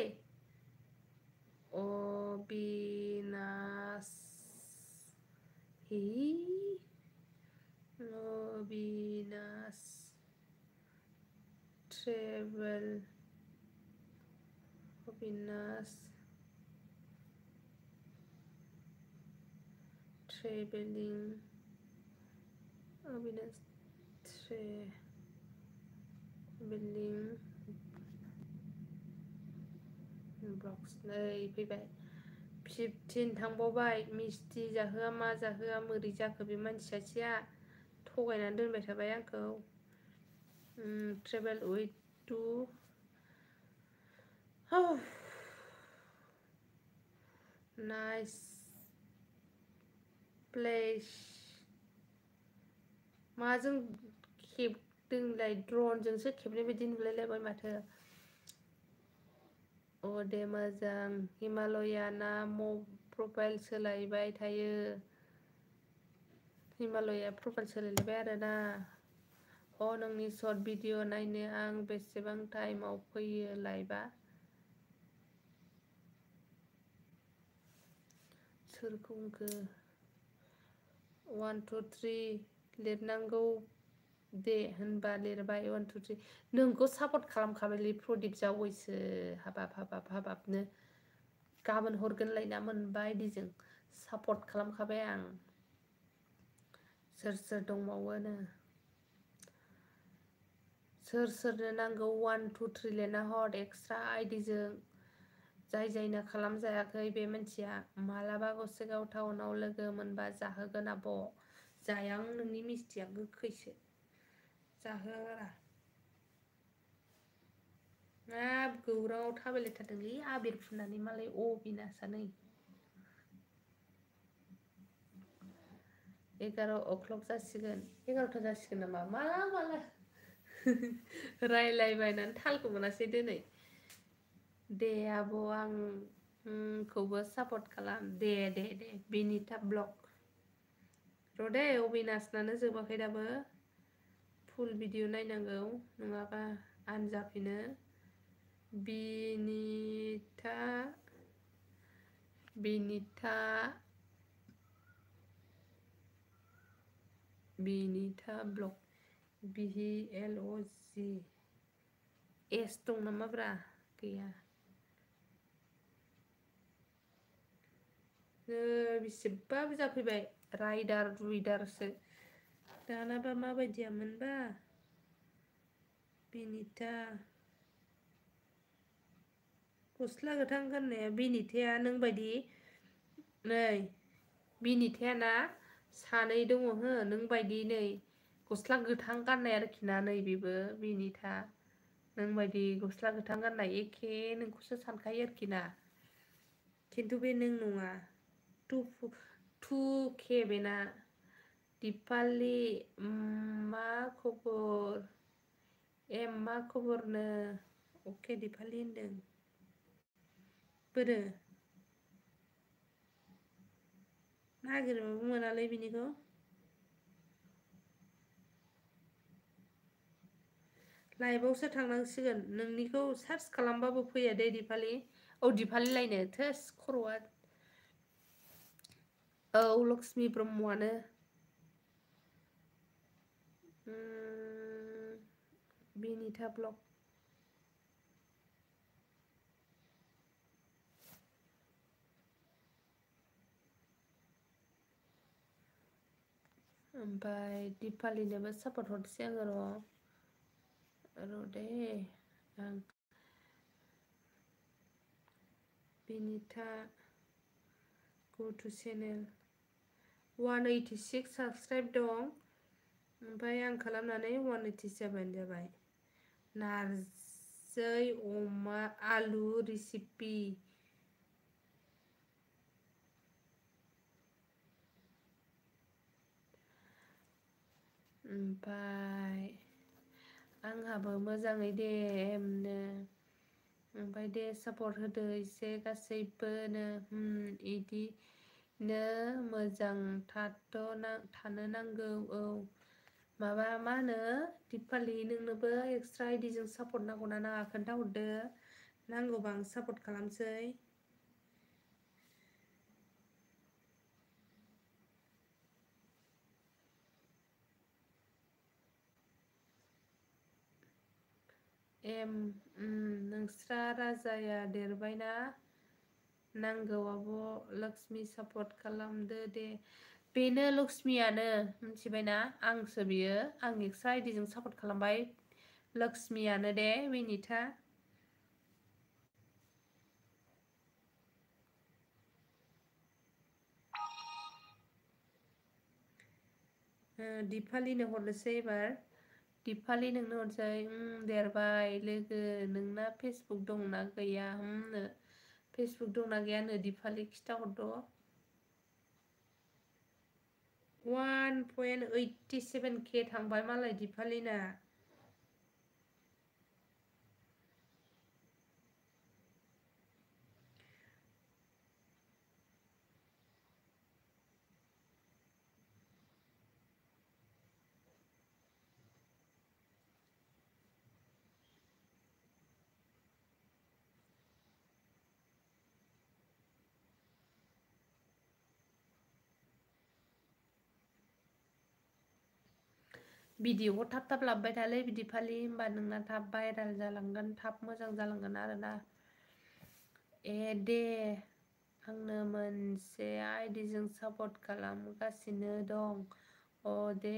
Abinash Abinash travel Abinash travelling Abinash travelling blogs नै फैबाय 15 थांबावबाय मिस्टि जाहोआ मा जाहोआ मोरै जाखो बे मानसि सासेया थगायनानै दोनबाय थाबाय आंखौ travel with to nice place माजों खेबदोंलाय ड्रनजोंसो खेबनाय बायदि नुलायलायबाय माथो दे मोजां हिमालया ना प्रफाइल सोलायबाय थायो हिमालया प्रफाइल सोलायलायबाय आरोना नोंनि सर्ट भिडिअ नायनो आं बेसेबां टाइमाव फैयो लाइभआ सोरखौ होनखो 1 2 3 लिरनांगौ दे होनबा लिरबाय 1 2 3 नोंखौ सापर्ट खालामखाबायलै प्रदीप जावैसो हाबाबनो गाबोन हरगोनलाय ना मोनबा आइडिजों सापर्ट खालामखाबाय आं सोर दंबावोनो सोरनो नांगौ 1 2 3 लिरना हर एक्सट्रा आइडिजों जाय जायना खालामजायाखै बे मानसिया मालाबा गसाइगाव टाउनाव लोगो मोनबा जाहोगोन आब' जायां नोंनि मिस्थिया गोखैसो जाहोआरा हाब गौराङाव थाबायलायथारदोंलै आबिर फुननानै मालाय अबिनाशा नै 11 जासिगोन 11ता जासिगोन नामा माला रायलायबायनानै थालखौ मोनासै दिनै दे आब' आंखौबो सापर्ट खालाम दे बिनिता ब्लग र' दे अबिनाशनानो जोबाखै दाबो फुल भिडिअ नायनांगौ नङाबा आनजाफिनो बिनिता ब्लग BLOG एस दं नामाब्रा गैया बेसेबा बुरजा फैबाय रुइदारसो दानाबा माबायदियामोनबा बिनिता गस्ला गोथां गाननाया बिनिताया नों बायदि नै बिनितायाना सानै दङ हो नों बायदि नै गस्ला गोथां गाननाय आरोखि ना नै बेबो बिनिता नों बायदि गस्ला गोथां गाननाय एखे नोंखौसो सानखायो आरोखि ना खिन्थु बे नों नङा टु के बेना दिपालि मा खबर मा खबरनो अके दिपालि होनदों बोरो नागिरबाबो मोनालै बिनिखौ लाइभआवसो थांनांसिगोन नोंनिखौ सार्च खालामबाबो फैया दे दिपालि दिपालि लायनो थोस खर'आ लक्ष्मि ब्रह्मआनो बिनिता ब्लग ओमफ्राय दिपालिनोबो सापर्ट हरसै आङो र' दे आं Binita go to channel 186 subscribe दं ओमफ्राय आं खालामनानै 187 जाबाय नारजै अमा आलु रेसिपि ओमफ्राय आंहाबो मोजाङै दे एमनो ओमफ्राय दे सापर्ट होदो एसे गासैबोनो इदिनो मोजां थानो नांगौ माबा मा होनो दिपालि नोंनोबो एक्सट्रा आइडिजों सापर्ट नांगौ ना नाङा खोन्थाहरदो नांगौबा आं सापर्ट खालामसै नोंस्रा राजाया देरबायना नांगौ आब' लक्ष्मि सापर्ट खालामदो दे बेनो लक्ष्मियानो मिथिबायना आंसो बियो आं एक्सट्रा आइडिजों सापर्ट खालामबाय लक्ष्मियानो दे बिनिता दिपालिनो हरनोसै एबार दिपालि नोंनो हरसै देरबाय लोगो नोंना फेसबुक दंना गैया फेसबुक दंना गैयानो दिपालि खिथाहरद 1.87k थांबाय मालाय दिपालिना भिडिअखौ थाब लाबोबाय थालै दिपालि होमबा नोंना थाब भाइराल जालांगोन थाब मोजां जालांगोन आरोना दे आंनो मोनसे आइडिजों सापर्ट खालामगासिनो दं दे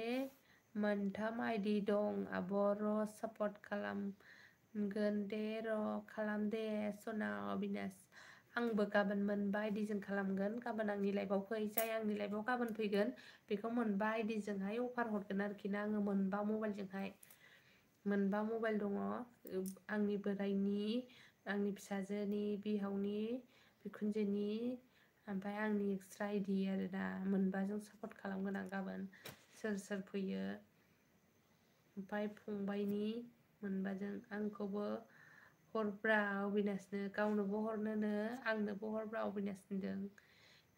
मोनथाम आइडि दं आब' र' सापर्ट खालामगोन दे र' खालाम दे सना अबिनाश आंबो गाबोन मोनबा आइडिजों खालामगोन गाबोन आंनि लाइफआव फै जाय आंनि लाइफआव गाबोन फैगोन बेखौ मोनबा आइडिजोंहाय अफार हरगोन आरोखि ना आङो मोनबा मबाइलजोंहाय मोनबा मबाइल दङ आंनि बोराइनि आंनि फिसाजोनि बिहावनि बिखुनजोनि ओमफ्राय आंनि एक्सट्रा आइडि आरो दा मोनबाजों सापर्ट खालामगोन आं गाबोन सोर सोर फैयो ओमफ्राय फंबाइनि मोनबाजों आंखौबो हरब्रा अबिनाशनो गावनोबो हरनोनो आंनोबो हरब्रा अबिनाश होनदों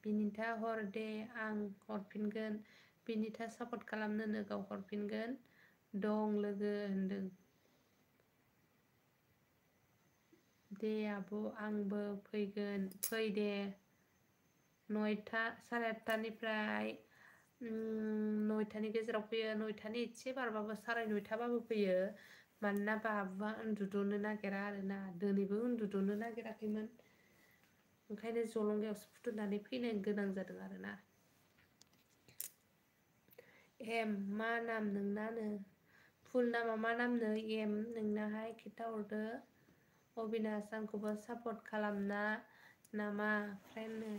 बिनिथा हर दे आं हरफिनगोन बिनिथा सापर्ट खालामनोनो गाव हरफिनगोन दं लोगो होनदों दे आब' आंबो फैगोन फै दे 9टा साराय 8टानिफ्राय 9टानि गेजेराव फैयो 9टानि एसे बारबाबो साराय 9टाबाबो फैयो मानोना बाबुआ उन्दुद'नो नागिरा आरोना दिनैबो उन्दुद'नो नागिराखैमोन ओंखायनो जलंगायावसो फुथुनानै फैनो गोनां जादों आरोना एम मा नाम नोंनानो फुल नामा मा नामनो एम नोंनाहाय खिन्थाहरदो अबिनाश आंखौबो सापर्ट खालामना नामा फ्रेन्डनो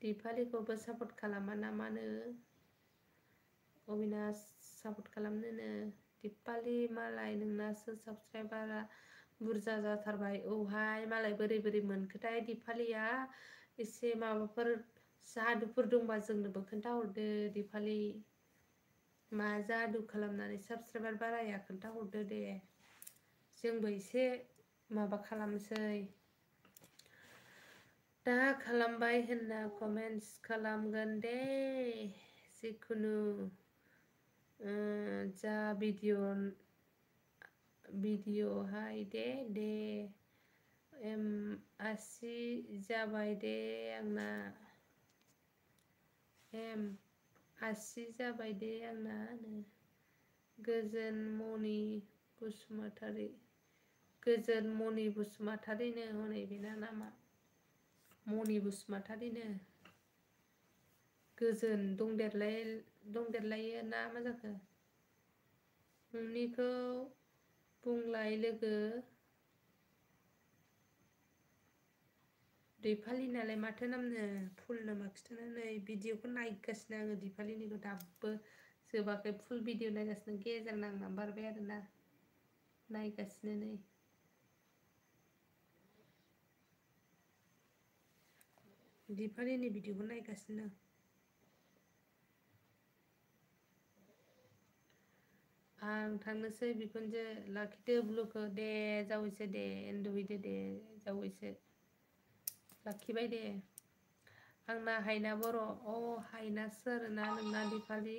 दिपालिखौबो सापर्ट खालामा नामानो अबिनाश सापर्ट खालामनोनो दिपालि मालाय नोंनासो साबसक्राइबारा बुरजा जाथारबाय औहाय मालाय बोरै बोरै मोनखोथाय दिपालिया एसे माबाफोर जादुफोर दंबा जोंनोबो खोन्थाहरदो दिपालि मा जादु खालामनानै साबसक्राइबार बाराया खोन्थाहरदो दे जोंबो एसे माबा खालामसै दा खालामबाय होनना कमेन्टस खालामगोन दे जिखुनु जा भिडिअ'हाय दे एम आसि जाबाय दे आंना एम आसि जाबाय दे आंना गोजोन मनि बसुमतारिनो हनै बेना नामा मनि बसुमतारिनो गोजोन दंदेरलायो ना मा जाखो नोंनिखौ बुंलाय लोगो दिपालिनालाय माथो नामनो फुल नामा खिथानानै भिडिअखौ नायगासिनो आङो दिपालिनिखौ दाबो जोबाखै फुल भिडिअ नायगासिनो गेजेर नांना बारबाय आरोना नायगासिनो नै दिपालिनि भिडिअखौ नायगासिनो आं थांनोसै बिखुनजो लाखिदो ब्लुखौ दे जावैसो दे उन्दुहैदो दे जावैसो लाखिबाय दे आंना हायना बर' हायना सोरना नोंना दिपालि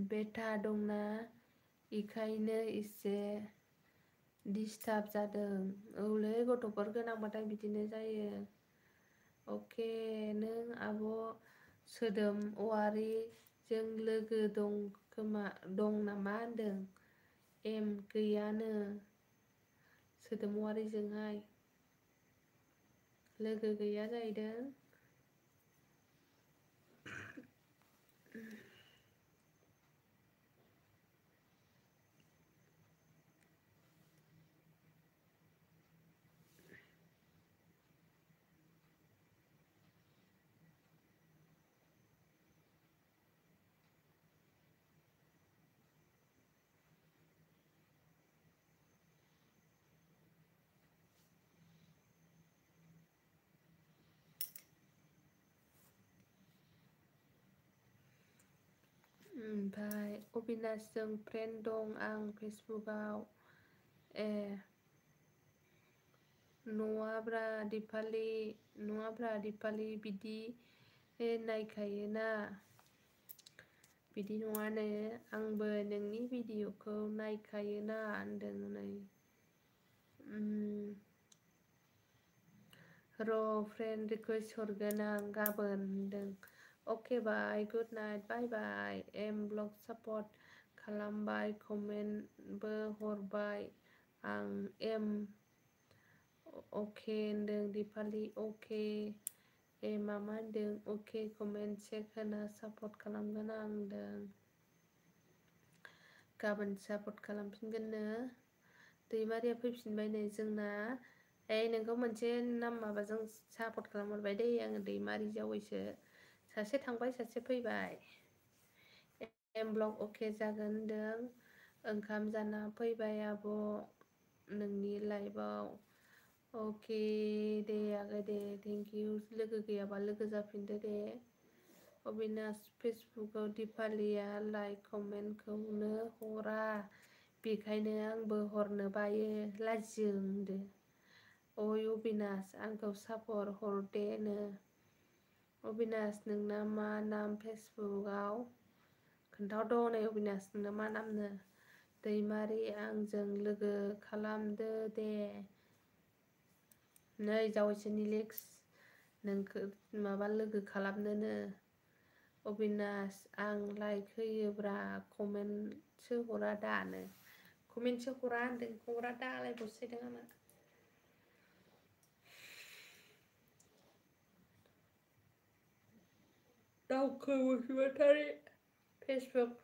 बेटा दंना इखायनो एसे डिस्टार्ब जादों औलै गथ'फोर गोनांबाथाय बिदिनो जायो अके नों आब' सोदोम औवारिजों लोगो दं नामा होनदों एम गैयानो सोदोम औवारिजोंहाय लोगो गैया जाहैदों ओमफ्राय अबिनाशजों फ्रेन्ड दं आं फेसबुकआव ए नङाब्रा दिपालि बिदि नायखायोना बिदि नङानो आंबो नोंनि भिडिअखौ नायखायोना होनदों नै र' फ्रेन्ड रिकुवेस्ट हरगोन आं गाबोन होनदों। अके बाय गुड नाइट बाय बाय। एम ब्लग सापर्ट खालामबाय कमेन्टबो हरबाय आं एम अके होनदों दिपालि अके ए मामा होनदों अके कमेन्ट चेक होना सापर्ट खालामगोन आं होनदों। गाबोन सापर्ट खालामफिनगोननो। दैमारिया फैफिनबाय नै जोंना। नोंखौ मोनसे नाम माबाजों सापर्ट खालामहरबाय दै आङो दैमारि जावैसो। सासे थांबाय सासे फैबाय। एम ब्लग अके जागोन होनदों। ओंखाम जाना फैबाय आब' नोंनि लाइफआव। अके दे आगै दे थेंक इउ लोगो गैयाबा लोगो जाफिनदो दे। अबिनाश फेसबुकआव दिपालिया लाइक कमेन्टखौनो हरा बेखायनो आंबो हरनो बायो लाजियो होनदो। अय अबिनाश आंखौ सापर्ट हरदेनो। अबिनाश नोंना मा नाम फेसबुकआव खोन्थाहरद' हनै अबिनाश नोंना मा नामनो। दैमारि आंजों लोगो खालामदो दे। नै जावैसोनि लिक्स नोंखौ माबा लोगो खालामनोनो। अबिनाश आं लाइक होयोब्रा कमेन्टसो हरा दानो। कमेन्टसो हरा होनदों हरा दालायबावसैदों आंना। दावखो बसुमतारी फेसबुक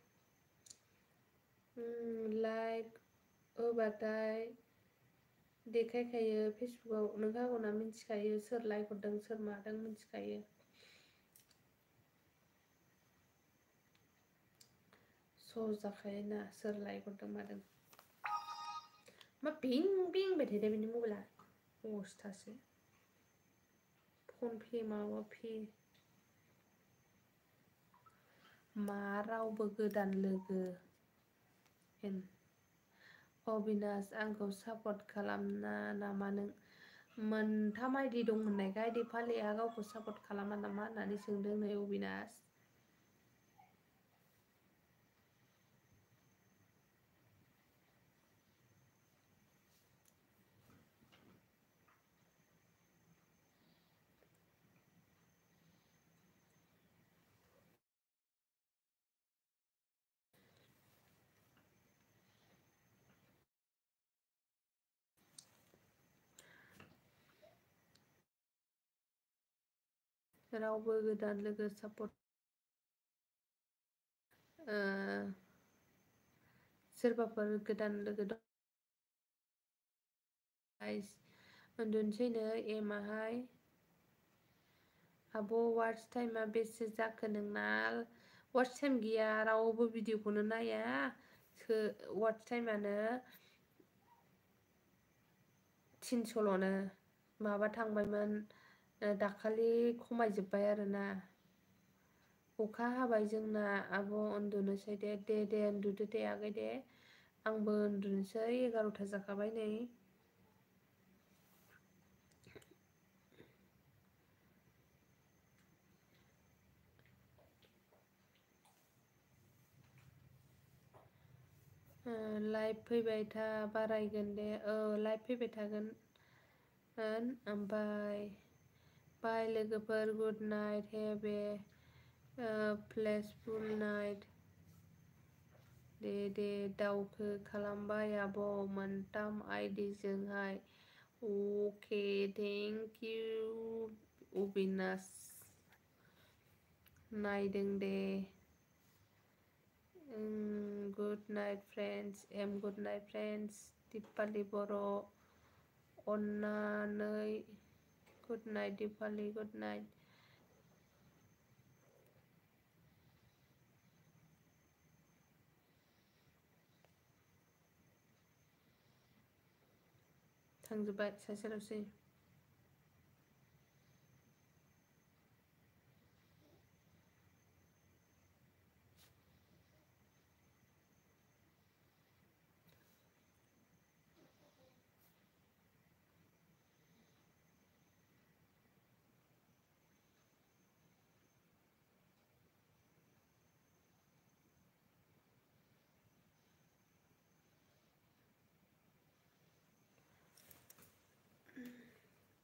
लाइक होबाथाय देखायखायो फेसबुकआव नोंखागौना मिथिखायो सोर लाइक हरदों सोर मादों मिथिखायो। स' जाखायोना सोर लाइक हरदों मादों। मा बिं बिं होनबाय थायो बेनि मबाइला अस्थासो। फन पे माबा पे मा रावबो गोदान लोगो होन। अबिनाश आंखौ सापर्ट खालामा नामा नों? मोनथाम आइडि दं होननायखाय दिपालिया गावखौ सापर्ट खालामा नामा होननानै सोंदों नै अबिनाश। रावबो गोदान लोगो सापर्ट सोरबाफोर गोदान लोगो दं उन्दुनोसैनो एमाहाय। आब' वाट्स टाइमा बेसे जाखो नोंना? वाट्स टाइम गैया रावबो भिडिअखौनो नाया। वाट्स टाइमानो 300ल'नो माबा थांबायमोन दाखालि खमायजोब्बाय आरोना। अखा हाबाय जोंना आब' उन्दुनोसै दे दे उन्दुदो दे आगै दे। आंबो उन्दुनोसै 11ता जाखाबाय नै। लाइभ फैबाय था बारायगोन दे लाइभ फैबाय थागोन ओमफ्राय बाय लोगोफोर good night have a peaceful night. दे दावखो खालामबाय आब' मोनथाम आइडिजोंहाय। अके थेंक इउ अबिनाश नायदों दे। Good night friends M good night friends Dipali Boro' अन्नानै good night Dipali good night. थांजोब्बाय सासेल'सै।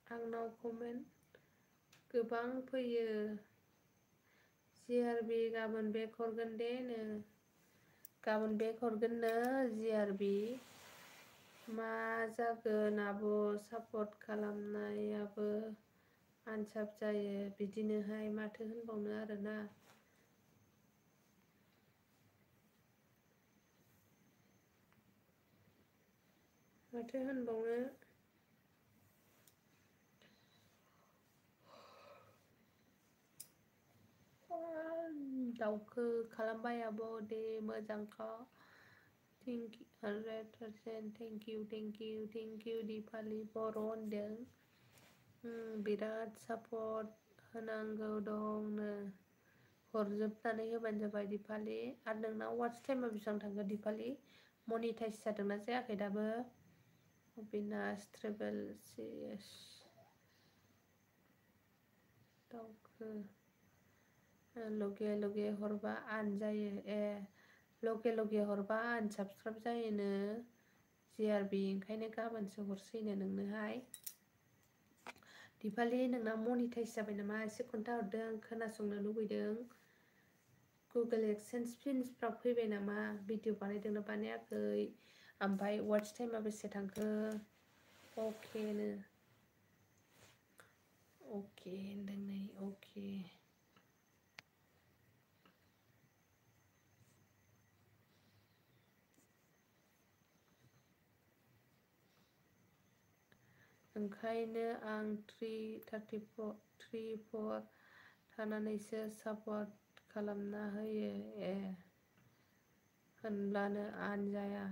आंनाव कमेन्ट गोबां फैयो जिआरबि गाबोन बेक हरगोन दे नो गाबोन बेक हरगोननो जिआरबि मा जागोन आब' सापर्ट खालामनायाबो आनसाफ जायो बिदिनोहाय माथो होनबावनो आरोना माथो होनबावनो दाउखो खालामबाय आब' दे मोजांखा थेंक 100% थेंक इउ दिपालि बर' होनदों बिराद सापर्ट होनांगौ दंनो हरजोबनानै होबानो जाबाय दिपालि आरो नोंनाव वाट्स टाइमा बेसेबां थांखो दिपालि मनिटाइज जादोंना जायाखै दाबो अबिनाश ट्रेभेल सिएस दाउखो लगे लगे हरबा आन जायो ए लगे लगे हरबा आनसाबसक्राइब जायोनो जिआरबि ओंखायनो गाबोनसो हरसैनो नोंनोहाय दिपालि नोंना मनिटाइज जाबाय नामा एसे खोन्थाहरदों आं खोनासंनो लुबैदों गुगोल एक्सेन्स फिन्सफ्राव फैबाय नामा भिडिअ बानायदोंना बानायाखै ओमफ्राय वाट्स टाइमा बेसे थांखो अकेनो अके होनदों नै अके ओंखायनो आं 3-4 थानानैसो सापर्ट खालामना होयो ए होनब्लानो आन जाया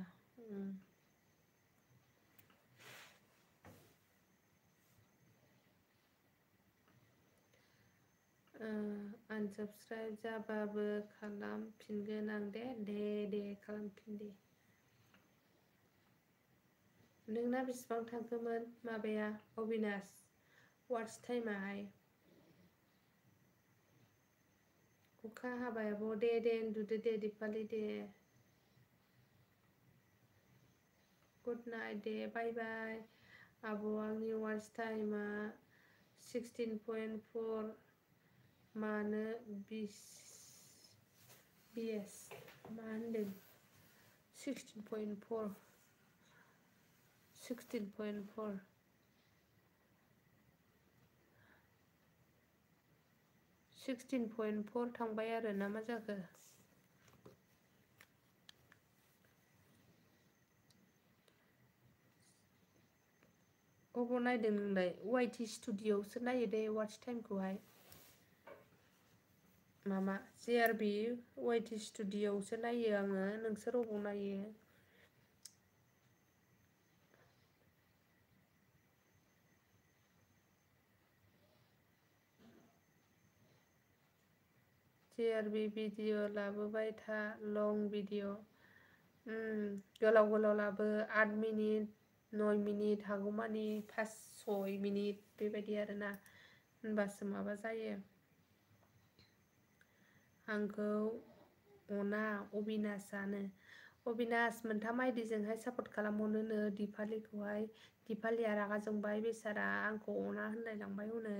आनसाबस्क्राइब जाबाबो खालामफिनगोन आं दे खालामफिन दे नोंना बेसेबां थांखोमोन माबाया अबिनाश वाट्स टाइमाहाय अखा हाबाय आब' दे उन्दुदो दे दिपालि दे गुड नाइट दे बाय बाय आब' आंनि वाट्स टाइमा 16.4 मानो बिएस मा होनदों 16.4 16.4 थांबाय आरो ना मा जाखो अबाव नायदों नोंलाय वाइटि स्टुडिअ'आवसो नायो दे वाट्स टाइमखौहाय मामा जिआरबि वाइटि स्टुडिअ'आवसो नायो आङो नोंसोर अबाव नायो जिआरबि भिडिअ लाबोबाय था लं भिडिअ गोलाव लाबो 8 मिनिट 9 मिनिट हागौमानि 5-6 मिनिट बेबायदि आरोना होनबासो माबा जायो आंखौ अना अबिनाशानो अबिनाश मोनथाम आइडिजोंहाय सापर्ट खालामहरनोनो दिपालिखौहाय दिपालिया रागा जोंबाय बेसारा आंखौ अना होनलायलांबाय हनै